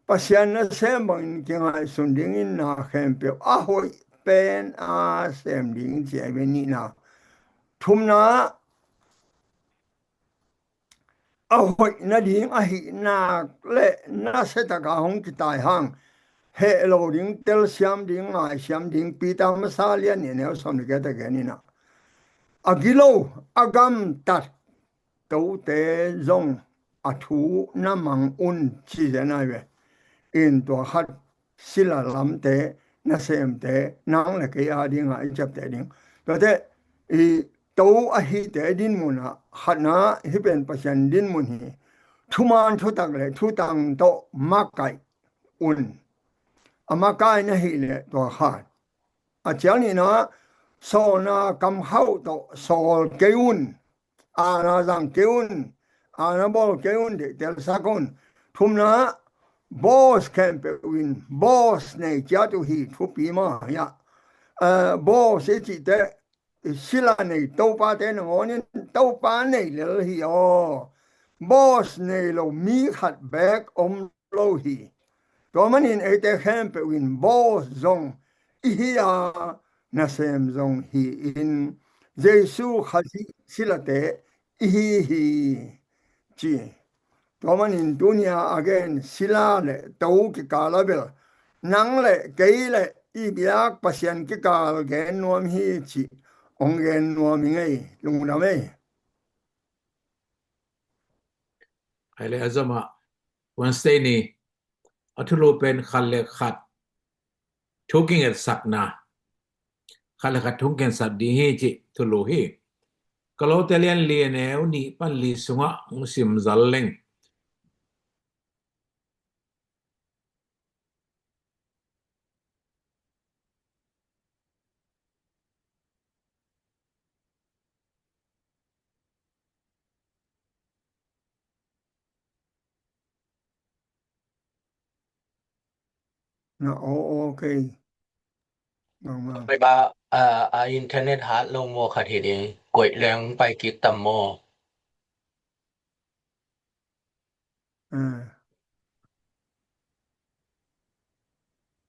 Pasian nasem bangin kingaihsun dingin na khempeuh a hoih pen a sem ding ci ahi ve. Nihna. Thumna, a hoih nading ahih nak le nasia taka hong kitai hang heh lo ding, telsiam ding, ngaisiam ding Peter masa lian nih neu sawm le giat a gen in ah, a gilo, a gamtat tote zong a thu na mang un ci zen ai ve. In tua khat sila lamte, nasemte, nang le kei a dinga i ciapteh ding. Tuate i to ahite dinmun ah khatna hih pen Pasian dinmun hi. Thuman thutak le thutang tawh makaih un. A makaih na hih leh tua khat. A ciang nihna, sawlna kamkhauh tawh sawl kei un. Aana zang kei un. Aana bawl kei un, deihtelsak un. Thumna, boss khempeuh in boss nei ciat uh hi, thupi mah hi ah. Eh, boss i cihte, i sila nei topate nangawnin topa nei lel hi aw. Boss nei lo mi khat beek om lo hi. Tua manin eite khempeuh in boss zong i hi a, nasem zong hi-in, Jesu Khazih silate i hi hi, ci. Tua manin tunia a gen sila le to kikal a bel nang le kei le i biak Pasian kikal gen nuam hi cih hong gen nuam hi ngei, lungdam ei. Ai le a zom ah Wednesday ni a thulu pen khat le khat thu kingetsakna, khat le khat thu kingetsat ding hi cih thulu hi. Kolote lian li a neu nih pan li sungah hong sim zal leng. Na, oh, okay. Bang, bang. Pai ba, a, a internet hat lo maw, khat hi ding. Koih leng pai kik tam maw.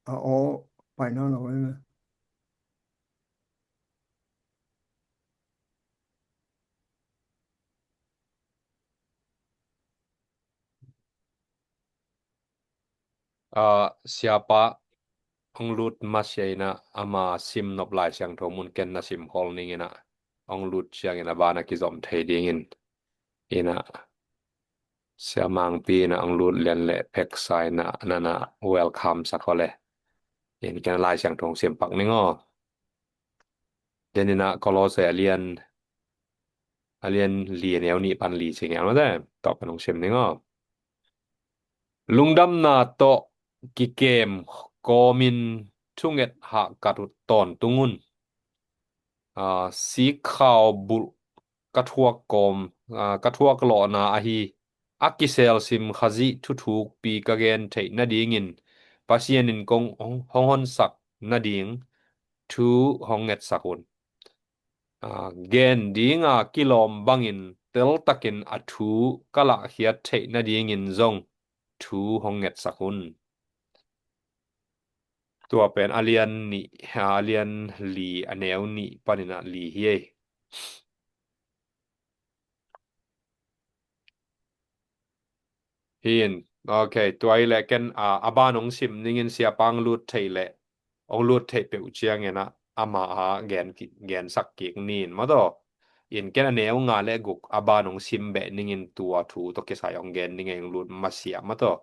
A aw pai nawn lo. A, siapa hong lut masiah in ah ama sim nop Lai Siangtho mun ken na sim khol ning in ah, hong lut ciangin a ban a kizom thei dingin in ah, Sia Mangpi in ah hong lut lian le pheksa in ah, nan ah welcome sak aw le. In ken Lai Siangtho hong sim pak ning aw. Den in ah Kolose a lian, a lian li a neu nih pan li ci ngial mate. Tua pan hong sim ning aw. Lungdamna tawh kikem kawmin thunget hahkat uh tawntung un. A, sikkhau bulh ka thuak kawm, a, ka thuak lawhna ahi a kiselsim Khazih thuthukpi ka gen theih nadingin Pasian in kong hong, hong honsak nading thu hong ngetsak un. A, gen dinga kilawm bangin teltakin a thu ka lahkhiat theih nadingin zong thu hong ngetsak un. Tua pen a lian nih, a lian li a neu nih panin ah li hi ei. Hin, ok, tua hi leh ken, a, a ban hong sim ningin siapa hong lut theih leh, hong lut theih peuh ciangin ah, ama a gen ki-, gensak kik nin maw taw. In ken a neu nga le guk a ban hong sim beh ningin tua thu tawh kisai hong gen ning ei hong lut masiah maw taw.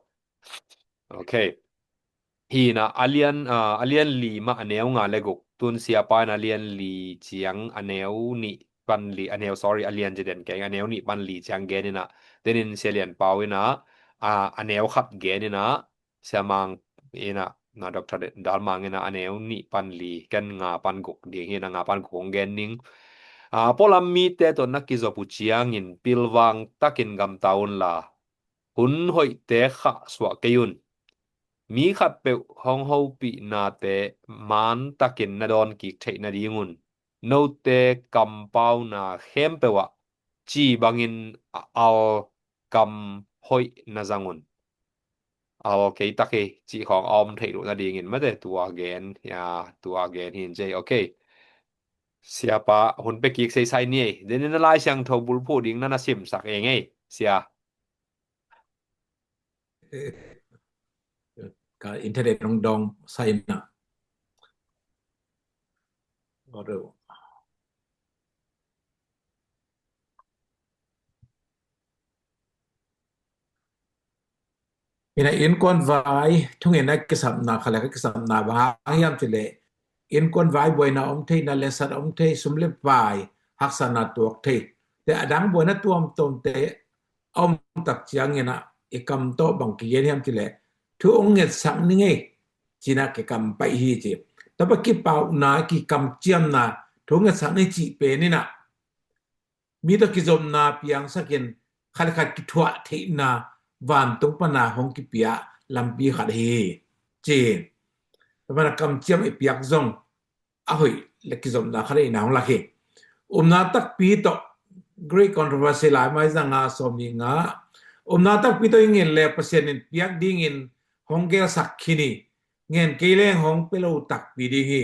Ok. Hi na, a lian, ah, a lian li mah a neu nga le guk. Tun siapa in a lian li ciang a neu nih pan li, a neu, sorry, a lian ci den keng, a neu nih pan li ciang gen in ah. Tenin Sia Lian Pau in ah, ah, a neu khat gen in ah, Sia Mang in ah, na Doctor Dal Mang in ah, a neu nih pan li, ken nga pan guk ding hi na, nga pan guk hong gen ning. Ah, pualam mite tawh na kizop uh ciangin pilvang takin gamta un la. Hun hoihte khahsuah kei un. Mi khatpeuh hong hopihnate mantakin na dawn kik theih nadingun note kampauna khempeuh ah ci bangin a al kam hoih na zang un. Al kei tak hi cih khawng a om theih loh nadingin mate tua gen, ya, tua gen hi in cei. Ok. Siapa hun pia kik seisai ni ei. Denin a Lai Siangtho bulphuh ding na na simsak eng ei. Sia. Ka internet hong dawng sa in ah. Ina innkuan vai thungetna kisapna khat le khat kisapna bang hang hiam cih leh innkuan vai buaina om thei, na le sat om thei, sum le pai haksatna tuak thei, te a dang buaina tuamtuamte a om tak ciangin ah i kam tawh bang kigen hiam cih leh thu hong ngetsak ni ngei ci-in ah kikam paih hi ci. Tua pa kipauna, kikamciamna, thu hong ngetsak ni cih pen in ah mi tawh kizopna piangsakin khat le khat kithuah theihna vantung pana hong kipia lampi khat hi ci. Tua mana kamciam i piak zong a hoih le kizopna khat ahihna hong lak hi. Upna takpi tawh, Great Controversy, Laimai zanga sawmnih nga, upna takpi tawh i ngen le Pasian in piak dingin hong gelsak khin hi. Ngen kei leng hong pia lo takpi ding hi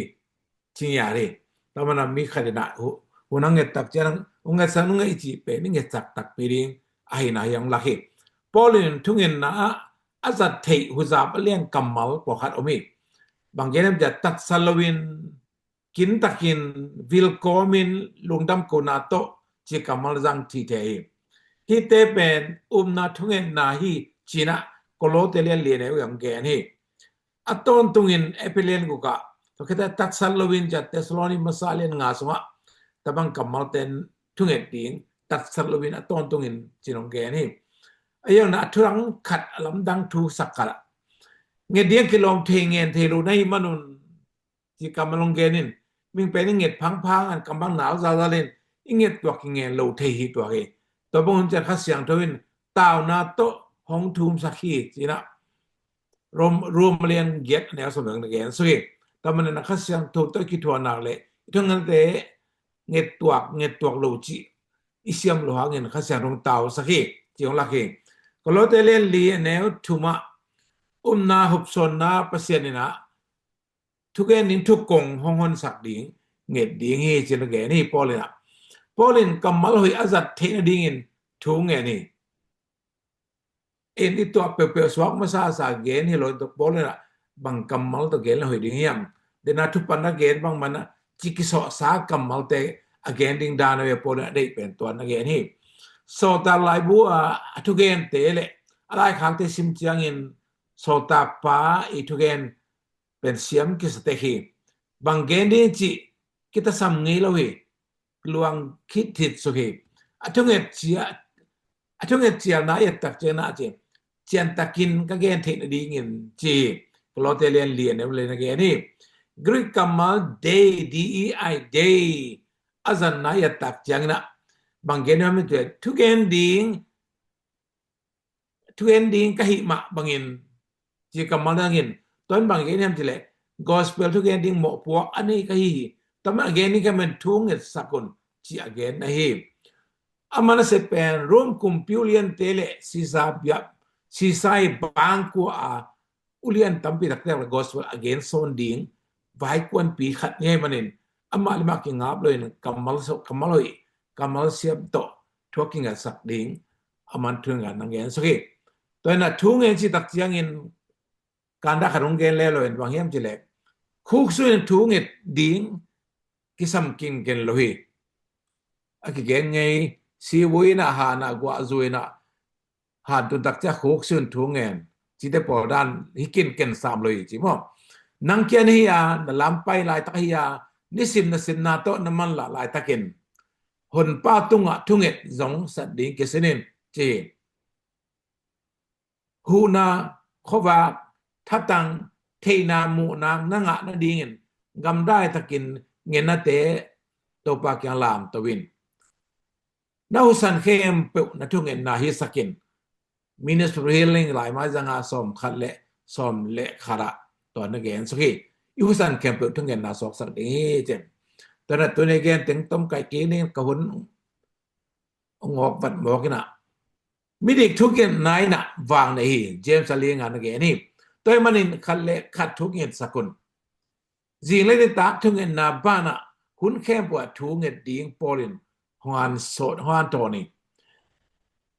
ci ngiat hi. Tua mana mi khat in ah hu-, hun a nget tak ciang, hong ngetsak nung a i cih pen i ngetsak takpi ding ahihna hi hong lak hi. Paul in thungetna ah a zat theih huzap a lian kammal pawlkhat om hi. Bang gen hiam cih leh tatsat loin, kintakin, vilkawmin, lungdam kohna tawh ci kammal zang thei hi. Hihte pen upna thungetna hi ci-in ah Kolose lian li a neu hong gen hi. A tawntungin Efesa lian guk ah, tua khit a tatsat loin ci-a Thessaloni masa lian nga sungah tabang kammalte thunget ding, tatsat loin a tawntungin ci-in hong gen hi. A iang na a thu dang khat, a lamdang thu sak khat ah, nget ding kilawm thei, ngen thei lo na hih manun ci kammal hong gen in, mihing pen i nget phangphang an, kam bang nau zalzal in i nget tuak, i ngen lo thei hi tuak hi. Tua bang hun ciang Kha Siangtho in tauna tawh hong thumsak hi ci-in ah Rom, Rom lian giat a neu sawm na gen suk hi. Tua manin ah Kha Siangtho tawh kithuahna le i thungetnate nget tuak, nget tuak lo cih i siam lo hangin Kha Siangtho hong tausak hi ci hong lak hi. Kolose lian li a neu thum ah upna hopsawnna Pasian in ah thugen ding thukong hong honsak ding nget ding hi ci-in a gen hi Paul in ah. Paul in kammal hoih a zat theih nadingin thu ngen hi. In i tuah peuhpeuh suak masasa gen hi lo in, tua Paul in ah bang kammal tawh gen le hoih ding hiam? Dena thupan a gen bang mana ci kisawhsa kammalte a gen ding dan a ve Paul in a deih pen tua na gen hi. Sawltak laibu a, a thugente le a laikhakte sim ciangin sawltak pa i thugen pen siam kisa tek hi. Bang gen ding cih kitasam ngei lo hi. Luang khit thit suk hi. A thunget cia, a thunget cialna i et tak ciangin ah ci, ciantakin ka gen theih nadingin ci hi. Kolose lian li a neu le na gen hi. Greek kammal dei, D E I, dei, a zatna i et tak ciangin ah bang gen hiam cih leh thugen ding, thugen ding ka hih mah bangin ci kammal dangin, tua in bang gen hiam cih leh gospel thugen ding mawhpuak a nei ka hi hi. Tua man a gen ding ka man thu ngetsak un ci a gen ahi. A man a sep pen Rom kumpi uliante le Sisa biak, Sisa i bangkua a ulian tampi taktak le gospel a gen sawn ding vaikuanpi khat ngei manin amah le mah kingap loin kammal so, kammal hoih, kammal siam tawh thu a kingetsak ding a man thu ngen na gen suk hi. Tua in ah thu ngen cih tak ciangin kanda khat hong gen le loin bang hiam cih leh khuksu in thu nget ding kisam kinken lo hi. A kigen ngei, sivui in ah, han ah, guahzu in ah, han tun tak ciang khuksu in thu ngen cite pawl dan hi kinken sam lo hi ci maw. Nang kia na hi a, na lampai laitak hi a, nisim na simna tawh na manlah laitakin Honpa tungah thunget zong sat ding kisen in ci hi. Huhna, khuavak, thatang, theihna, muhna na ngah nadingin gamdai takin ngennate Topa kiang lamto in. Na husan khempeuh na thungetna hisak in. Ministry of Healing, Laimai zanga sawm khat le sawm le khat ah tua na gen suk hi. I husan khempeuh thungetna suaksak ding hi ci. Tua na tuni gen teng tom kaih kik ning, ka hun ngawk vat mawk in ah, midik thungetna in ah vang nei hi. James a li nga na gen hi. Tua ahih manin khat le khat thungetsak un. Zing le nitak thungetna banah hun khempeuh ah thunget ding Paul in hong han sawt, hong han tawn hi.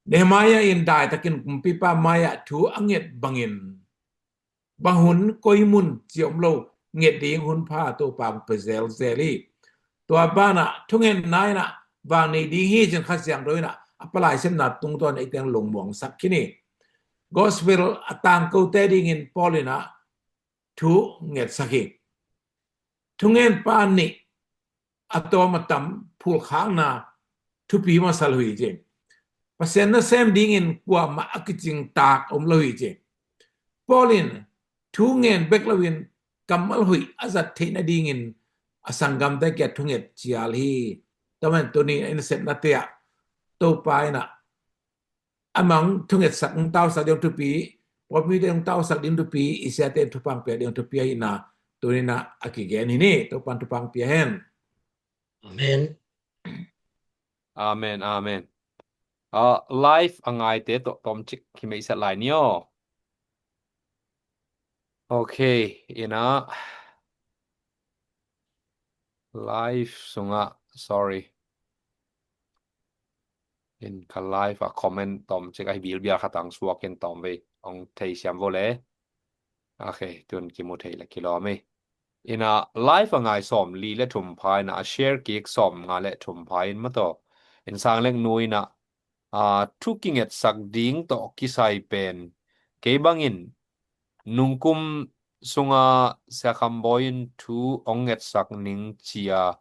Nehemiah in daitakin kumpipa mai-ah thu a nget bangin, bang hun koi mun ci om lo, nget ding hun pha Topa hong pia zelzel hi. Tua banah thungetna inah vang nei ding hi cin Kha Siangtho inah a palai sepna tungtawn ei teng lungmuangsak khin hi. Gospel a tangkote dingin Paul inah thu ngetsak hi. Thungetpa nih a tawm a tam phulkhakna thupi masa lo hi ci. Pasian nasem dingin kuamah a kicingtak om lo hi ci. Paul in thu ngen bek loin kammal hoih a zat theih nadingin a sanggamte kiang thunget cial hi. Tua man tuni a i nasepnate ah Topa inah amah hong thungetsak, hong tausak ding thupi, pawlpite hong tausak ding thupi, i siate thupha hong pia ding thupi ahihna tuni inah a kigen hi ni. Topan thupha hong pia hen. Amen. Amen, amen. Ah, live a ngaite tawh tawmcik hi meisat lai ni aw. Ok, inah live sungah, sorry. In ka live a comment tawmcik ahi bilbial khat ang suak in tawmvei hong theisiam vo le. Ok, tun kimu thei le kilawm hi. Inah live a ngai sawmli le thum pha inah a share kik sawmnga le thum pha in mataw. In Sang Lek Nu inah, ah, thu kingetsak ding tawh kisai pen kei bangin nungkum sunga Sia Kham Bawi in thu hong ngetsak ning ci-a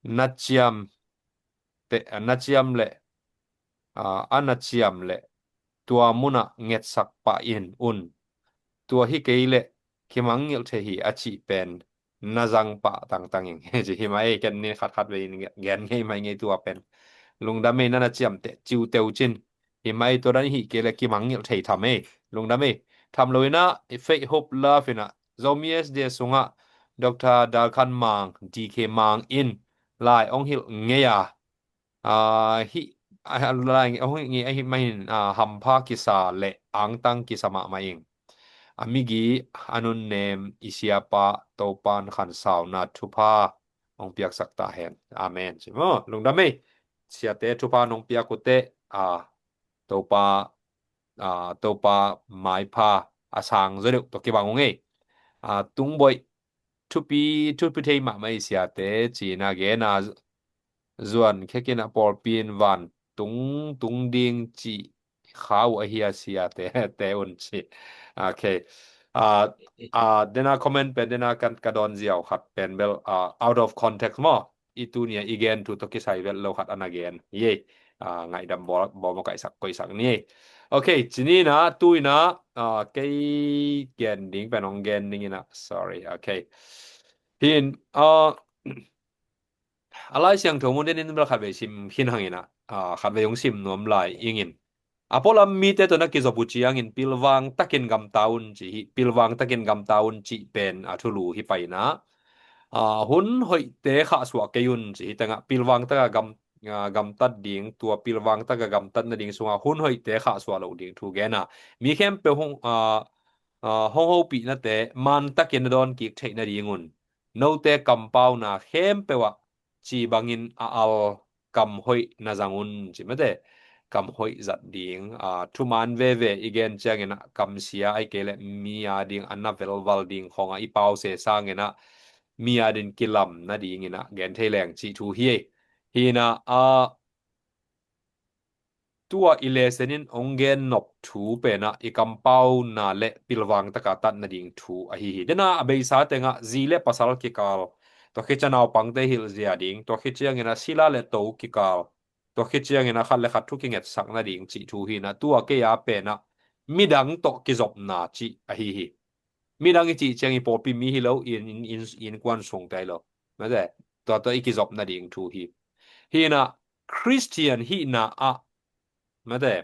na ciam te, na ciam le, ah, a na ciam le tua munah ngetsak pah in un. Tua hi kei le kimangngilh thei hi a cih pen na zang pah tangtang ing. Ci hi mah ei, ken ni khatkhat vei in gen ngei mai ngei tua pen. Lungdam ei, na na ciamteh ciuteu cin. Hi mah ei, tua dan hi kei le kimangngilh thei tham ei. Lungdam ei. Tham lo inah, Faith Hope Love inah, Zomi S D A sungah Doctor Dal Khan Mang, D K Mang in lai hong hilh ngei a, ah, hi, ah, lai hong hilh ngei ahi mahin, ah, hampha kisa le angtang kisa mahmah ing. A migi a nunnem i siapa Topan khansauna thupha hong piaksak ta hen. Amen. Ci maw, lungdam ei. Siate thupha nong piak uh teh, ah, Topa, ah, Topa maipha a sang zaw deuh tawh kibang uh ngei. Ah, Tung Boih, thupi, thupi thei mahmah ei siate, ci-in a gen a, Zuan Khek in a, pawlpi in vantung tung ding cih kha uh ahi a siate, te un ci. Ok. Ah, ah, dena comment pen, dena kan ka dawn ziau khat pen bel, ah, out of context maw. I tuni a i gen thu tawh kisai vet lo khat a na gen. Yei. Ah, ngaihdam bawl, bawl maw, kaihsak koihsak ni. Ok, ci ni inah, tu inah, ah, kei gen ding pen hong gen ding inah. Sorry, ok. Hin, ah, a Lai Siangtho mun den in bel khatvei sim khin hang inah, ah, khatvei hong sim nuam lai ing in. A pualam mite tawh na kizop uh ciangin pilvang takin gamta un ci hi, pilvang takin gamta un cih pen a thulu hi pai inah. Ah, hun hoihte khahsuah kei un ci hi tengah pilvang taka gam, ah, gamtat ding, tua pilvang taka gamtat nading sungah hun hoihte khahsuah loh ding thu gen a. Mi khempeuh hong, ah, ah, hong hopihnate man takin na dawn kik theih nading un. Note kampauna khempeuh ah ci bangin a al kam hoih na zang un ci mate. Kam hoih zat ding, ah, thuman veve i gen ciangin ah kamsia ahih kei leh mi ading a na velval ding khawngah i pause sangin ah mi adin kilam nadingin ah gen thei leng cih thu hi. Hi inah, ah, tua i lesson in hong gen nop thu pen ah i kampauna le pilvang taka tat nading thu ahi hi. Dena a beisa tengah zi le pasal kikal, tua khit ciang naupangte hilh zia ding, tua khit ciangin ah sila le to kikal, tua khit ciangin ah khat le khat thu kingetsak nading cih thu hi inah, tua kei a pen ah midang tawh kizopna cih ahi hi. Midang i cih ciang i pawlpi mi hi lo, i inn, inn, inn, innkuan sungte hi lo. Mate, tua tawh i kizop nading thu hi. Hi inah Khristian hihna ah, mate,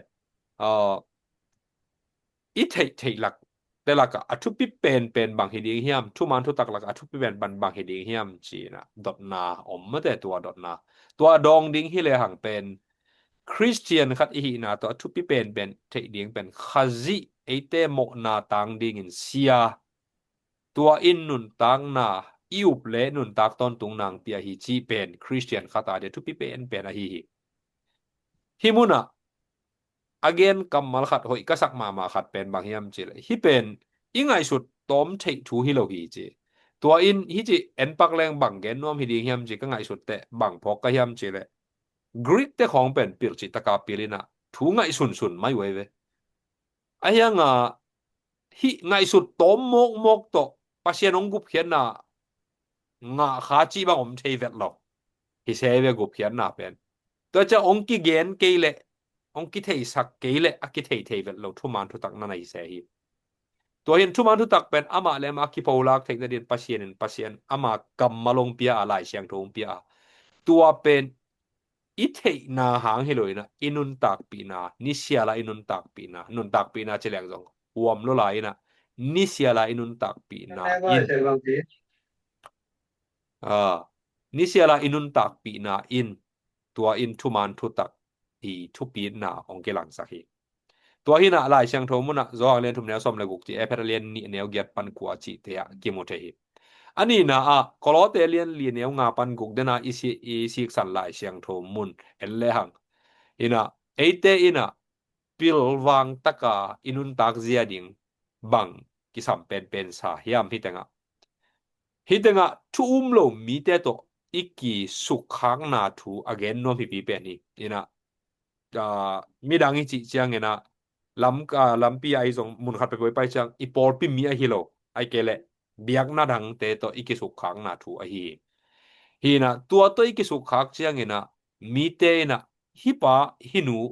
ah, i theih theih lakte lakah a thupi penpen bang hi ding hiam, thuman thutak lakah a thupi penpen bang hi ding hiam ci inah dotna om mate, tua dotna. Tua dawng ding hi lehang pen Khristian khat i hihna tawh a thupi penpen theih ding pen Khazih eite mawhna tang dingin sia, tua in nuntakna i up le nuntak tawntung nang pia hi cih pen Khristian khat a dia thupi penpen ahi hi. Hih munah a gen kammal khat hoih ka sak mahmah khat pen bang hiam cihleh, hih pen i ngaihsut tawm theih thu hi lo hi ci. Tua in hih ci en pak leng bang gen nuam hi ding hiam ci ka ngaihsut teh bang phawk ka hiam cihleh, Greek te khawng pen pilh cih taka pilh inah thu ngaihsunsun mai uh ei ve. Ahi hanga hih ngaihsut tawm mawkmawk tawh Pasian hong gupkhiatna ngah kha cih bang om thei vet lo. Hi se ve gupkhiatna pen. Tua ciang hong kigen kei leh, hong kitheisak kei leh a kithei thei vet lo thuman thutak na na hi se hi. Tua hin thuman thutak pen amah le amah a kipholak theih nadin Pasian in Pasian ama kammal hong pia a, Lai Siangtho hong pia a. Tua pen i theihna hang hi lo inah i nuntakpihna, nisiala i nuntakpihna, nuntakpihna ci leng zong huam lo lai inah nisiala i nuntakpihna in, ah, nisiala i nuntakpihna in tua in thuman thutak i thupitna hong kilangsak hi. Tua hinah Lai Siangtho munah Johan lian thum neu sawm le guk ci, Efesa lian nih neu giat pan kua cihte ah kimu thei hi. A nihna ah Kolose lian li neu nga pan guk dena i si-, i siksan Lai Siangtho mun en lehang, inah eite inah pilvang taka i nuntak zia ding bang kisam penpen sa hiam hi tengah. Hi tengah thu um lo mite tawh i kisukkhakna thu a gen nuam hipi pen hi. Inah, ah, midang i cih ciang inah lam, ah, lampi ah i zong mun khat peuhpeuh i pai ciang i pawlpi mi ahi lo, ai kei leh biakna dangte tawh i kisukkhakna thu ahi hi. Hi inah tua tawh i kisukkhak ciang inah mite inah hih pa hih nu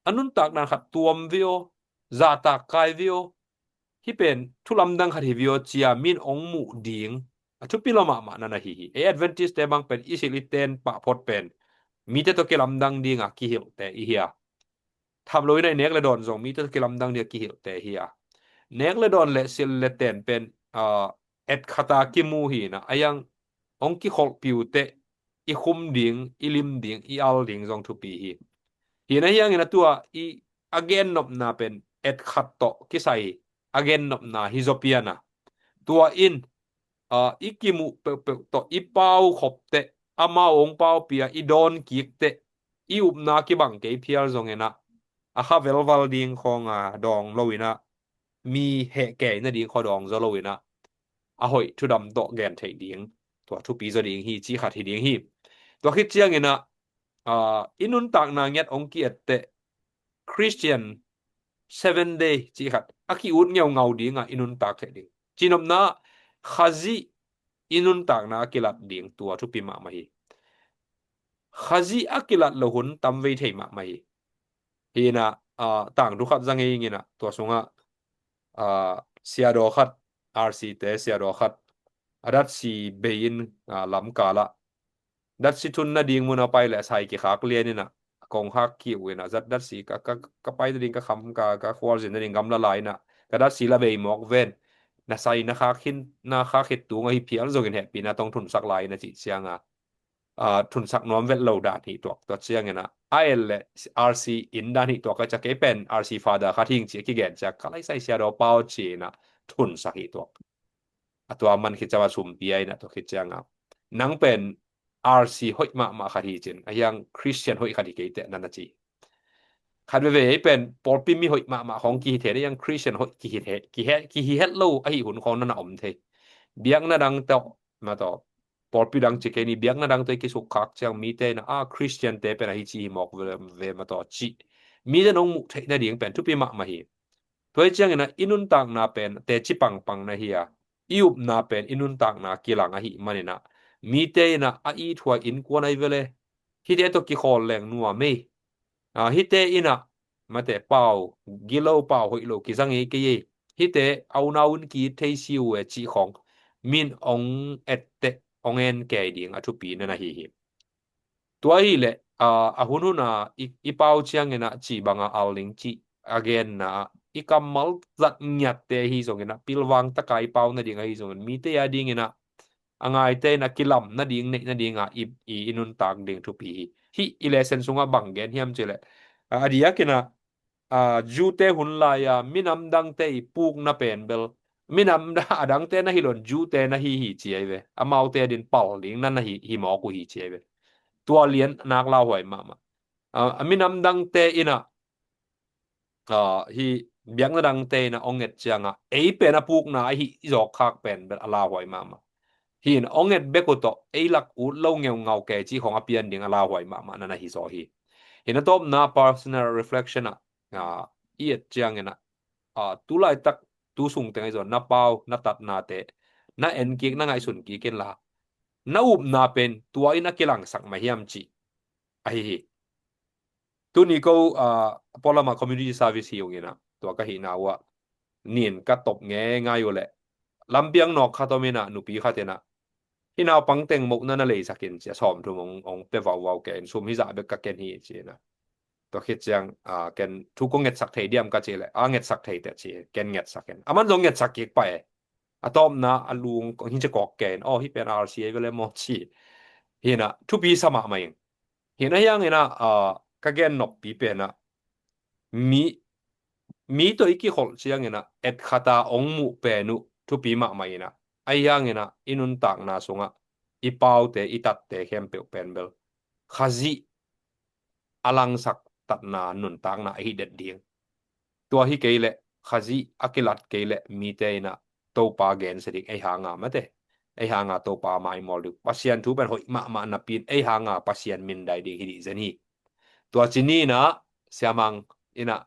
a nuntakna khat tuam ve aw, zahtak kai ve aw, hih pen thu lamdang khat hi ve aw cia min hong muh ding a thupi lo mahmah na na hi hi. Ei Adventist te bang pen i silh i ten pah phot pen mite tawh kilamdang dinga kihilhte i hi a. Tham lo inah i nek le dawn zong mite tawh kilamdang dinga kihilhte hi a. Nek le dawn le silh le ten pen, ah, etkhata kimu hi inah, a iang hong kikholhpih uh teh i khum ding, i lim ding, i al ding zong thupi hi. Hi inah hiangin a tua i a gennopna pen etkhat tawh kisai a gennopna hi zaw pian a. Tua in, ah, i kimuh peuhpeuh tawh i pau khop teh, amau hong paupih a i dawn kik teh, i upna kibang kei phial zong inah a kha velval ding khawng a dawng lo inah, mi heh kei nading khaw dawng zaw lo inah a hoih thudam tawh gen theih ding, tua thupi zaw ding hi cih khat hi ding hi. Tua khit ciang inah, ah, i nuntakna ngiat hong ki-et teh Christian Seven Day cih khat a ki-ut ngeungau dinga i nuntak theih ding. Cihnopna, Khazih i nuntakna a kilat ding tua thupi mahmah hi. Khazih a kilat lo hun tam vei thei mahmah hi. Hi inah, ah, tangthu khat za ngei ing inah tua sungah, ah, siadaw khat, R C te siadaw khat a datsi bei in, ah, lamkal ah datsi thun nading mun a pai leh sai kikhak lian inah kong khak kik uh inah, zat datsi ka, ka, ka pai nading ka kham, ka, ka khualzin nading gamla lai inah ka datsi la bei mawk ven, na sai na khak khin, na khak khit tung ahi phial zongin hehpihna tawh thunsak lai inah cih cianga, ah, thunsak nuam vet lo dan hi tuak. Tua ciang inah a en le R C in dan hi tuak a, cia kei pen R C Father khat hing ci a kigen cia ka lai sai siadaw pau ci inah thunsak hi tuak. A tua man khit ciang a sum pia inah tua khit cianga nang pen R C hoih mahmah khat hi cin, a hiang Christian hoih khat hi kei teh na na ci. Khat veve ei pen pawlpi mi hoih mahmah khawng kihi thei na, hiang Christian hoih kihi thei, kihe, kihi het lo ahi hun khawng na na om thei. Biakna dang tawh, na tawh, pawlpi dang ci kei ni, biakna dang tawh i kisukkhak ciang mite inah, ah, Christian te pen ahi ci hi mawk ve, ve ma tawh ci. Mite nong muh theih nading pen thupi mahmah hi. Tua hi ciang inah i nuntakna pen teci pangpang na hi a, i upna pen i nuntakna kilang ahih man inah mite inah a ithuai innkuan ahi vele, hihte tawh kikhawl leng nuam ei. Ah, hihte inah mate pau gilo, pau hoih lo kiza ngei kei ei. Hihte a unau in ki-it thei si uh e cih khawng min hong et teh hong en kei ding a thupi na na hi hi. Tua hileh, ah, a hunhun a i, i pau ciang inah cih banga al ding cih a genna ah i kammal zat ngiatte ahi zong inah, pilvang taka i pau nading ahi zongin, mite a ding inah a ngaite inah kilam nading, neih nadinga i, i, i nuntak ding thupi hi. Hih i lesson sungah bang gen hiam cihleh, ah, a diak inah, ah, Jew-te hun lai-a minam dangte i pukna pen bel minam a dangte na hi lo in Jew-te na hi hi ci ahi ve. Amaute adin pal ding na na hi, hi mawk uh hi ci ahi ve. Tua lian nak lauhuai mahmah. A, a minam dangte in ah, a, hih biakna dangte in ah hong et ciangah ei pen a pukna ahi zawk khak pen bel a lauhuai mahmah. Hih in hong et bek uh tawh ei lak ut lo ngeungau kei cih khong a pian ding a lauhuai mahmah na na hi zaw hi. Hih na tawpna personal reflection ah, a, i et ciangin ah, a, tu laitak tu sung teng ahi zaw na pau na tatnate na en kik na ngaihsun kik inla, na upna pen tua in a kilangsak mah hiam cih ahi hi. Tuni ko, a, pualamah community service hi ung in ah, tua ka hihna uh ah nin ka top ngeingai uh leh lampiang nawk khat om in ah, nupi khat in ah, hih naupang teng mohna na leisak in ci a, sawmthum hong, hong pia vauvau kei in, sum hizah bek ka ken hi ci in ah. Tua khit ciang, a, ken thu kong ngetsak thei diam ka cih leh, a, ngetsak thei teh ci, ken ngetsak in. Aman zong ngetsak kik pah e. A tawpna a lung hong hi ci kawk kei in, aw, hih pen R C A vel e maw ci. Hih in ah thupi sa mahmah ing. Hih na hiang in ah, a, ka gen noppi pen ah mi, mi tawh i kikholh ciangin ah et khat a hong muh pen uh thupi mahmah in ah, ahi hangin ah i nuntakna sungah i paute, i tatte khempeuh pen bel Khazih a langsak tatna nuntakna ahi det ding. Tua hi kei leh, Khazih a kilat kei leh mite in ah Topa gensia ding ei hanga mate, ei hanga Topa maimawl ding, Pasian thu pen hoih mahmah napi in ei hanga Pasian mindai ding hi dih zen hi. Tua ci ni in ah, Siamang in ah,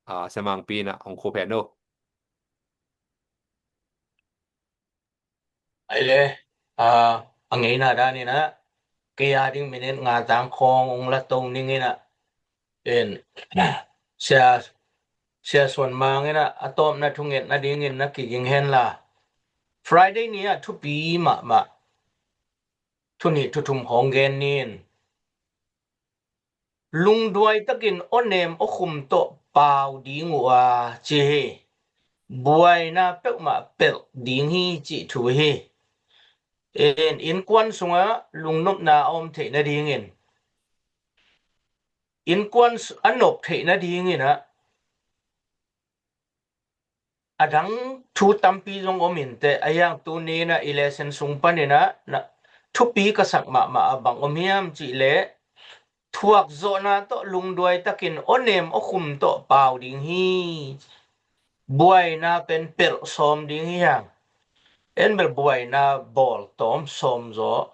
a, Siamangpi in ah hong khuphen uh. Ai le, a, a ngeina dan in ah kei a ding minute nga tang khawng hong la to ning in ah, in, Sia, Sia Suan Mang in ah a tawpna thungetna dingin na kiging hen la. Friday ni ah thupi mahmah thu nih thu thum khawng gen ni in. Lungduai takin awnem awkhum tawh pau ding uh a ci hi. Buaina peuhmah pelh ding hi cih thu hi. In, innkuan sungah lungnopna a om theih nadingin, innkuan s-, a nop theih nadingin ah, a dang thu tampi zong om in teh, a hiang tuni in ah i lesson sung panin ah na, thupi ka sak mahmah a bang om hiam cih leh, thuakzawhna tawh lungduai takin awnem awkhum tawh pau ding hi. Buaina pen pelh sawm ding hi hang. En bel buaina bawl tawm sawm zaw.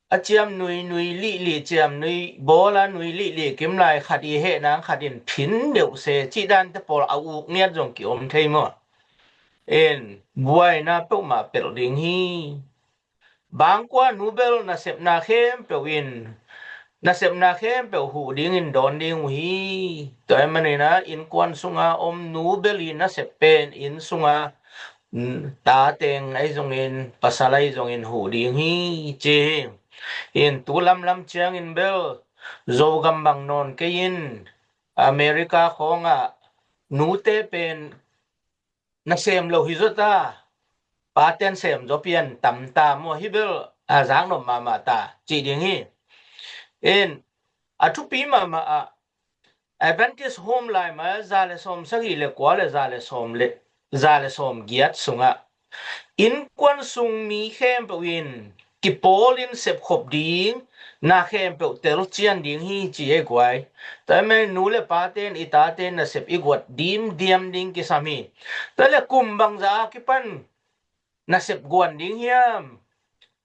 A ciam nui, nui lihlih, ciam nui bawl a nui lihlih kim lai, khat i heh nang khat in phin deuh se cih dante pawl a uk ngiat zong kiom thei maw? En, buaina peuhmah pelh ding hi. Bangkua nu bel nasepna khempeuh in, nasepna khempeuh huh dingin dawn ding uh hi. Tua ahih manin ah innkuan sunga om nu bel i nasep pen inn sunga, mm, ta teng ahi zongin, pasal ahi zongin huh ding hi ci hi. In, tu lamlam ciangin bel Zogam bang nawn kei in, America khawngah nute pen na sem lo hi zaw ta, paten sem zaw pian tam ta maw, hi bel a zaknop mahmah ta cih ding hi. In, a thupi mahmah ah, Adventist Home lai mah za le sawm sagih le kua le za le sawm le, za le sawm giat sungah innkuan sung mi khempeuh in kipawlin sepkhop ding, na khempeuh telcian ding hi ci ei guai. Tua ahih manin nu le paten i taten nasep i guat dimdiam ding kisam hi. Tua leh kum bangzah a kipan nasep guan ding hiam?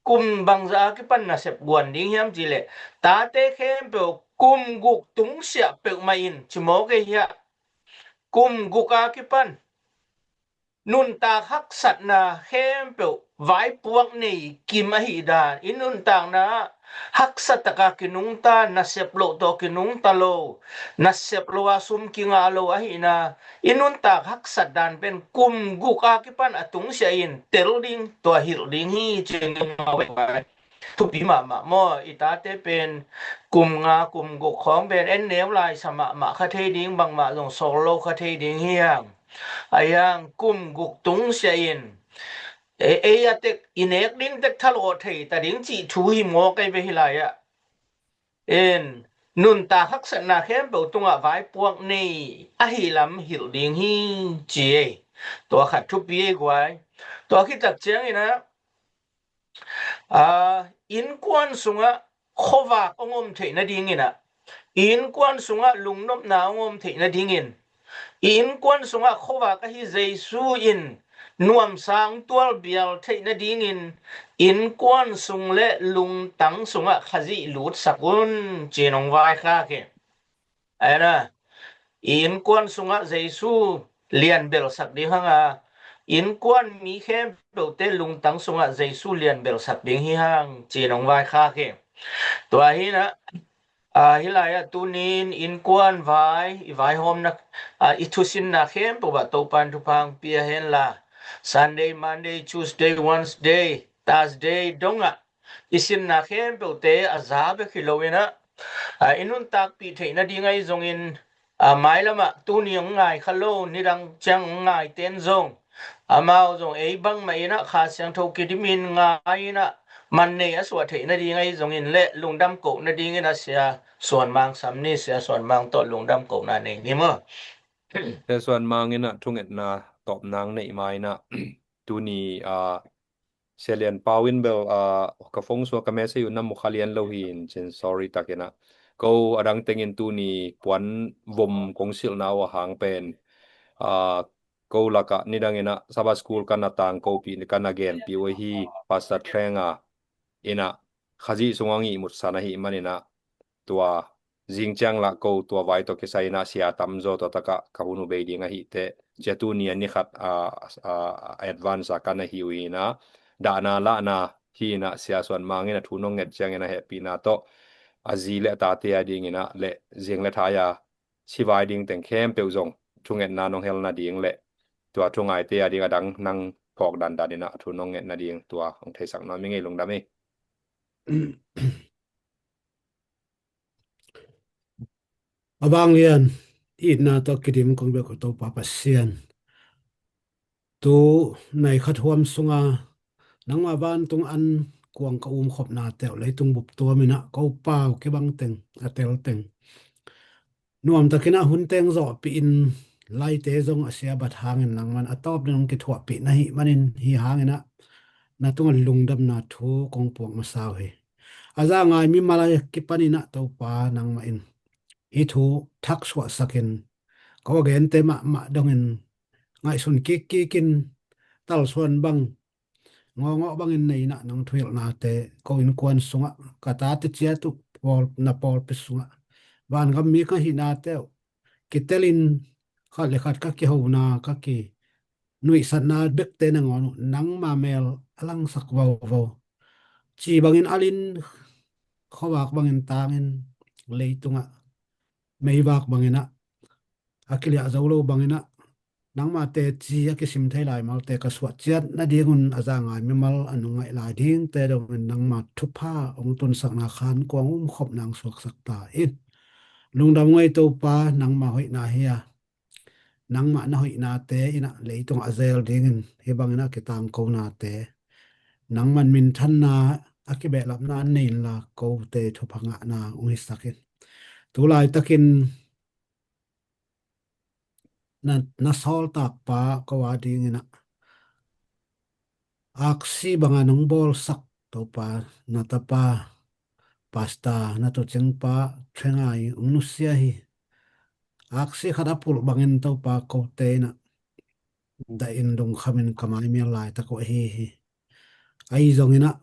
Kum bangzah a kipan nasep guan ding hiam cih leh, tate khempeuh kum guk tungsiah peuhmah in ci mawk ei hiah. Kum guk a kipan nuntak haksatna khempeuh vaipuak nei kim ahih dan, i nuntakna ah haksa taka kinungta, nasep loh tawh kinungta lo, nasep lo a sum kingah lo ahihna, i nuntak haksat dan pen kum guk a kipan a tungsiah in tel ding, tua hilh ding hi ci-in thupi mahmah maw? I tate pen kum nga, kum guk khawng pen en neu lai sa mahmah kha thei ding, bangmah zong sawl lo kha thei ding hi hang. Ahi hang kum guk tungsiah in, e, ei a tek, i nek ding tek thalawh thei ta ding cih thu hi mawk ei ve hi lai ah. En, nuntak haksatna khempeuh tungah vaipuak nei ahi lam hilh ding hi ci ei. Tua khat thupi ei guai. Tua khit tak ciangin ah, a, innkuan sungah khuavak hong om theih nadingin ah, i innkuan sungah lungnopna hong om theih nadingin, i innkuan sungah khuavak ahi Jesu in nuamsa hong tualbial theih nadingin, innkuan sung le lungtang sungah Khazih lutsak un, ci-in hong vaikhak hi. Ahi na, i innkuan sungah Jesu lianbelsak ding hang a, innkuan mi khempeuhte lungtang sungah Jesu lianbelsak ding hi hang, ci-in hong vaikhak hi. Tua hi na, a, hih lai-ah tuni-in innkuan vai, i vaihawmna, a, i thusinna khempeuh ah Topa in thupha hong pia hen la, Sunday, Monday, Tuesday, Wednesday, Thursday dongah i sinna khempeuhte a za bek hi lo-in ah, a, i nuntakpih theih nading ahi zongin, a, mailamah tuni hong ngai kha lo, nidang ciang hong ngaite in zong, amau zong ei bangmah in ah Kha Siangtho kidimin ngai in ah, man nei a suah theih nading ahi zongin le lungdam koh nadingin ah Sia Suan Mang sam ni. Sia Suan Mang tawh lungdam kohna nei ni maw? Sia Suan Mang in ah thungetna tawpna hong neih ma in ah, tuni, a, Sia Lian Pau in bel, a, ka phone sungah ka message uh na mu kha lian lo hi in cin, sorry takin ah. Ko a dang tengin tuni puan vom kong silhna uh a hang pen, a, ko lakah nidang in ah Sabbath School ka na tangkopih, ka na genpih uh ahi Pastor Thleng a in ah Khazih sungah ngihmutsan ahih manin ah, tua zing ciang lah ko tua vai tawh kisai in ah sia tamzaw tua takah ka hun uh bei ding ahih teh, cia tuni a ni khat, a, a, advance a ka na hi uh hi in ah, dahna lahna hi in ah, Sia Suan Mang in a thu nong nget ciangin a hehpihna tawh a zi le a tate a dingin ah le zing le thai a sivai ding teng khempeuh zong thungetna nong hel nading le tua thu ngaite a ding a dang nang phawk dandan in ah thu nong nget nading tua hong theisak nuam ing ei. Lungdam ei. A vanglian itna tawh kidim kong bia ko Topa Pasian, tu nai khat huam sunga nangma vantung an kuang ka umkhopna teuh leitung bup tuam in ah ko pau kibang teng a tel teng nuamtakin ah hun teng zawhpih in, laite zong a sia bat hangin nangman a tawp ding hong kithuahpih na hih manin hi hangin ah na tungah lungdamna thu kong puak masa uh hi. A za ngai mimal a kipan in ah Topa nangmah in hih thu thak suahsakin ko a gente mahmah dongin ngaihsun kikkik in talsuan bang ngawngawh bangin nei in ah nong thuhilhnate, ko innkuan sungah ka tate ciat uh pawl, na pawlpi sungah vangam mi ka hihnate uh kitelin khat le khat ka kihona, ka kinuihsatna bekte nangawn uh nangma mel a langsak vovo, ci bangin alin, khuavak bangin tangin, leitungah meivak bangin ah a kiliah zo lo bangin ah nangma teci a kisim thei lai malte ka suah ciat nadingun a za ngai mimal a nung ngaih lai dingte dongin nangma thupha hong tunsakna khan kuang umkhopna hong suaksak ta in. Lungdam ngei Topa, nangma hoihna hi a, nangmah na hoihnate in ah leitungah a zel dingin hih bangin a kitangkonate nangman minthanna a kibehlapna an nei inla kote thupha ngahna hong hisak in. Tu laitakin na, na sawltakpa ko a dingin ah aksi banga nong bawlsak Topa, na tapa Pastor na tucingpa Thleng a i hong nusia hi. Aksi khat a pulh bangin Topa kote in ah dahin lungkhamin ka maimial laitak uh ahi hi. Ahi zongin ah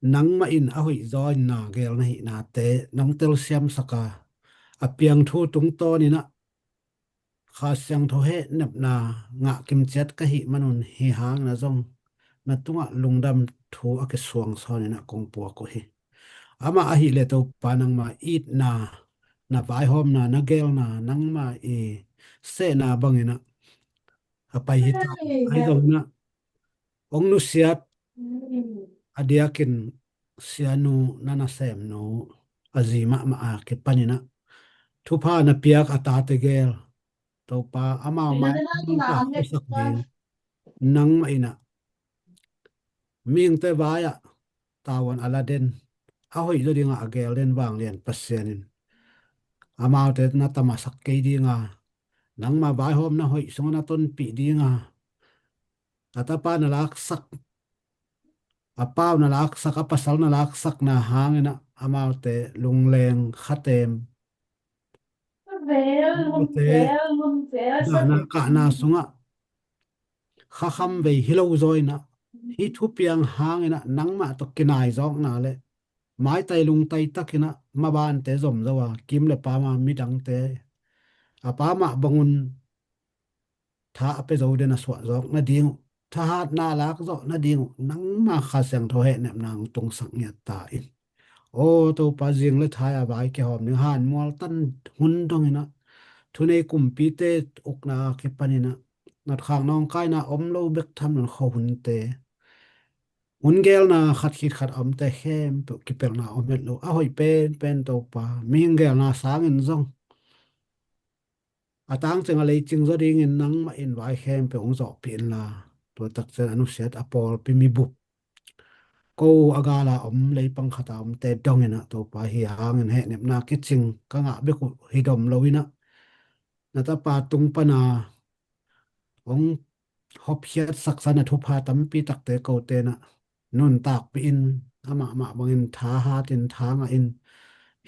nangmah in a hoihzaw in na geel na hihnate nong telsiamsak a, a piang thu tungtawn in ah Kha Siangtho hehnepna ngah kimciat ka hih manun hi hangin ah zong na tungah lungdam thu a kisuang sawn in ah kong puak uh hi. Amah ahih leh Topa nangma itna, na vaihawmna, na geelna, nangma i sehna bangin ah a pai hi ta. Ahi zongin ah hong nusiat a diakin sianu na nasemnu a zi mahmah a kipanin ah thupha na piak a tate geel Topa amau mai sak ding nangmah in ah mihingte vai-ah tavuan a la den, a hoih zaw dingah a geel den vanglian Pasian in amaute na tamasak kei dinga, nangma vaihawmna hoih sungah na tonpih dinga, a tapa na laksak, a pau na laksak, a pasal na laksakna hangin ah amaute lungleng khatem Vel, lum vel, lum vel, dahna kahna sungah khakham vei hi lo zaw inah, hih thupiang hang inah nangmah tawh kinai zawkna le maitai lungtai tak inah mabante zom zo a, kim le pama midangte a pamah bangun tha a pia zo den a suah zawk nading uh, thahatna lak zawh nading uh nangma Kha Siangtho hehnepna hong tungsak ngiat ta in. Aw Topa, zing le thai a vai kihawm ding hanmual tan hun dong inah, thunei kumpite ukna a kipan inah, natkhak nawngkaina om lo bek tham lo khuahunte, hun gelna khat khit khat a omte khempeuh kipelna om het lo a hoih penpen Topa, mihing gelna sangin zong a tangcing a leicing zaw dingin nangmah in vai khempeuh hong zawhpih inla, tua takcian a nusiat a pawlpi mibup, ko a gala om leipang khata omte dong inah Topa, hih hangin hehnepna kicing ka ngah bek uh hi dom lo inah, na tapa tung pana hong hopkhiat saksa na thupha tampi takte kote inah nuntakpih in, amah mah bangin thahat in, tha ngah in,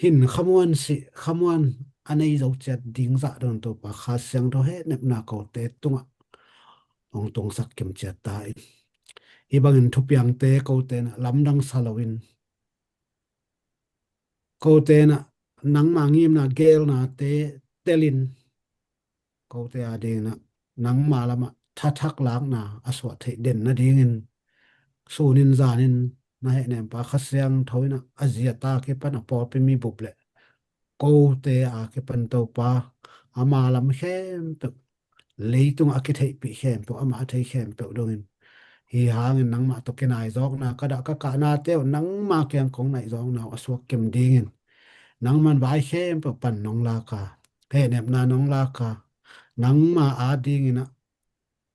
hin khamuan sih khamuan a nei zo ciat ding zah dong Topa, Kha Siangtho hehnepna kote tungah hong tungsak kim ciat ta in. Hih bangin thupiangte kote inah lamdang sa loin, kote inah nangma ngimna gelnate telin, kote a ding inah nangma lamah thathak lakna a suah theih den nadingin, sunin zanin na hehneppa Kha Siangtho inah a ziata kipan a pawlpi mibup le kote a kipan Topa, ama lam khempeuh, leitung a kitheihpih khempeuh, amah a thei khempeuh dongin, hih hangin nangmah tawh kinai zawkna, ka dah ka kahnate uh nangma kiang kong naih zawkna uh a suak kim dingin, nangman vai khempeuh pan nong lak a, hehnepna nong lak a, nangma a ding inah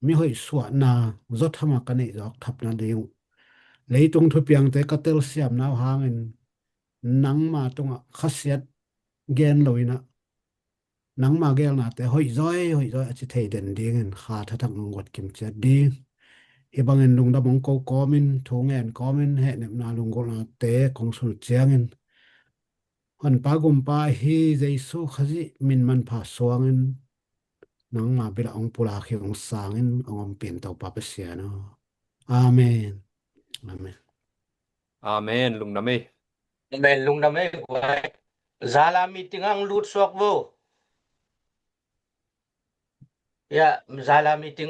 mihoih suahna zawthama ka neih zawk thapna ding uh, leitung thupiangte ka telsiamna uh hangin nangma tungah khasiat gen lo inah, nangma gelnate hoihzawi hoihzawi a ci thei den dingin Kha thathak nong guat kim ciat ding. Hih bangin lungdam hong ko kawmin, thu ngen kawmin, hehnepna lunggulhnate kong sulh ciangin, Honpa Gumpa ahi Jesu Khazih min manpha suangin, nangma bilah hong pulak hi, hong sangin hong ompih in Topa Pasian aw. Amen. Amen. Amen. Lungdam ei. Amen. Lungdam ei guai. Zala meeting ang lut suak vo. Ya, zala meeting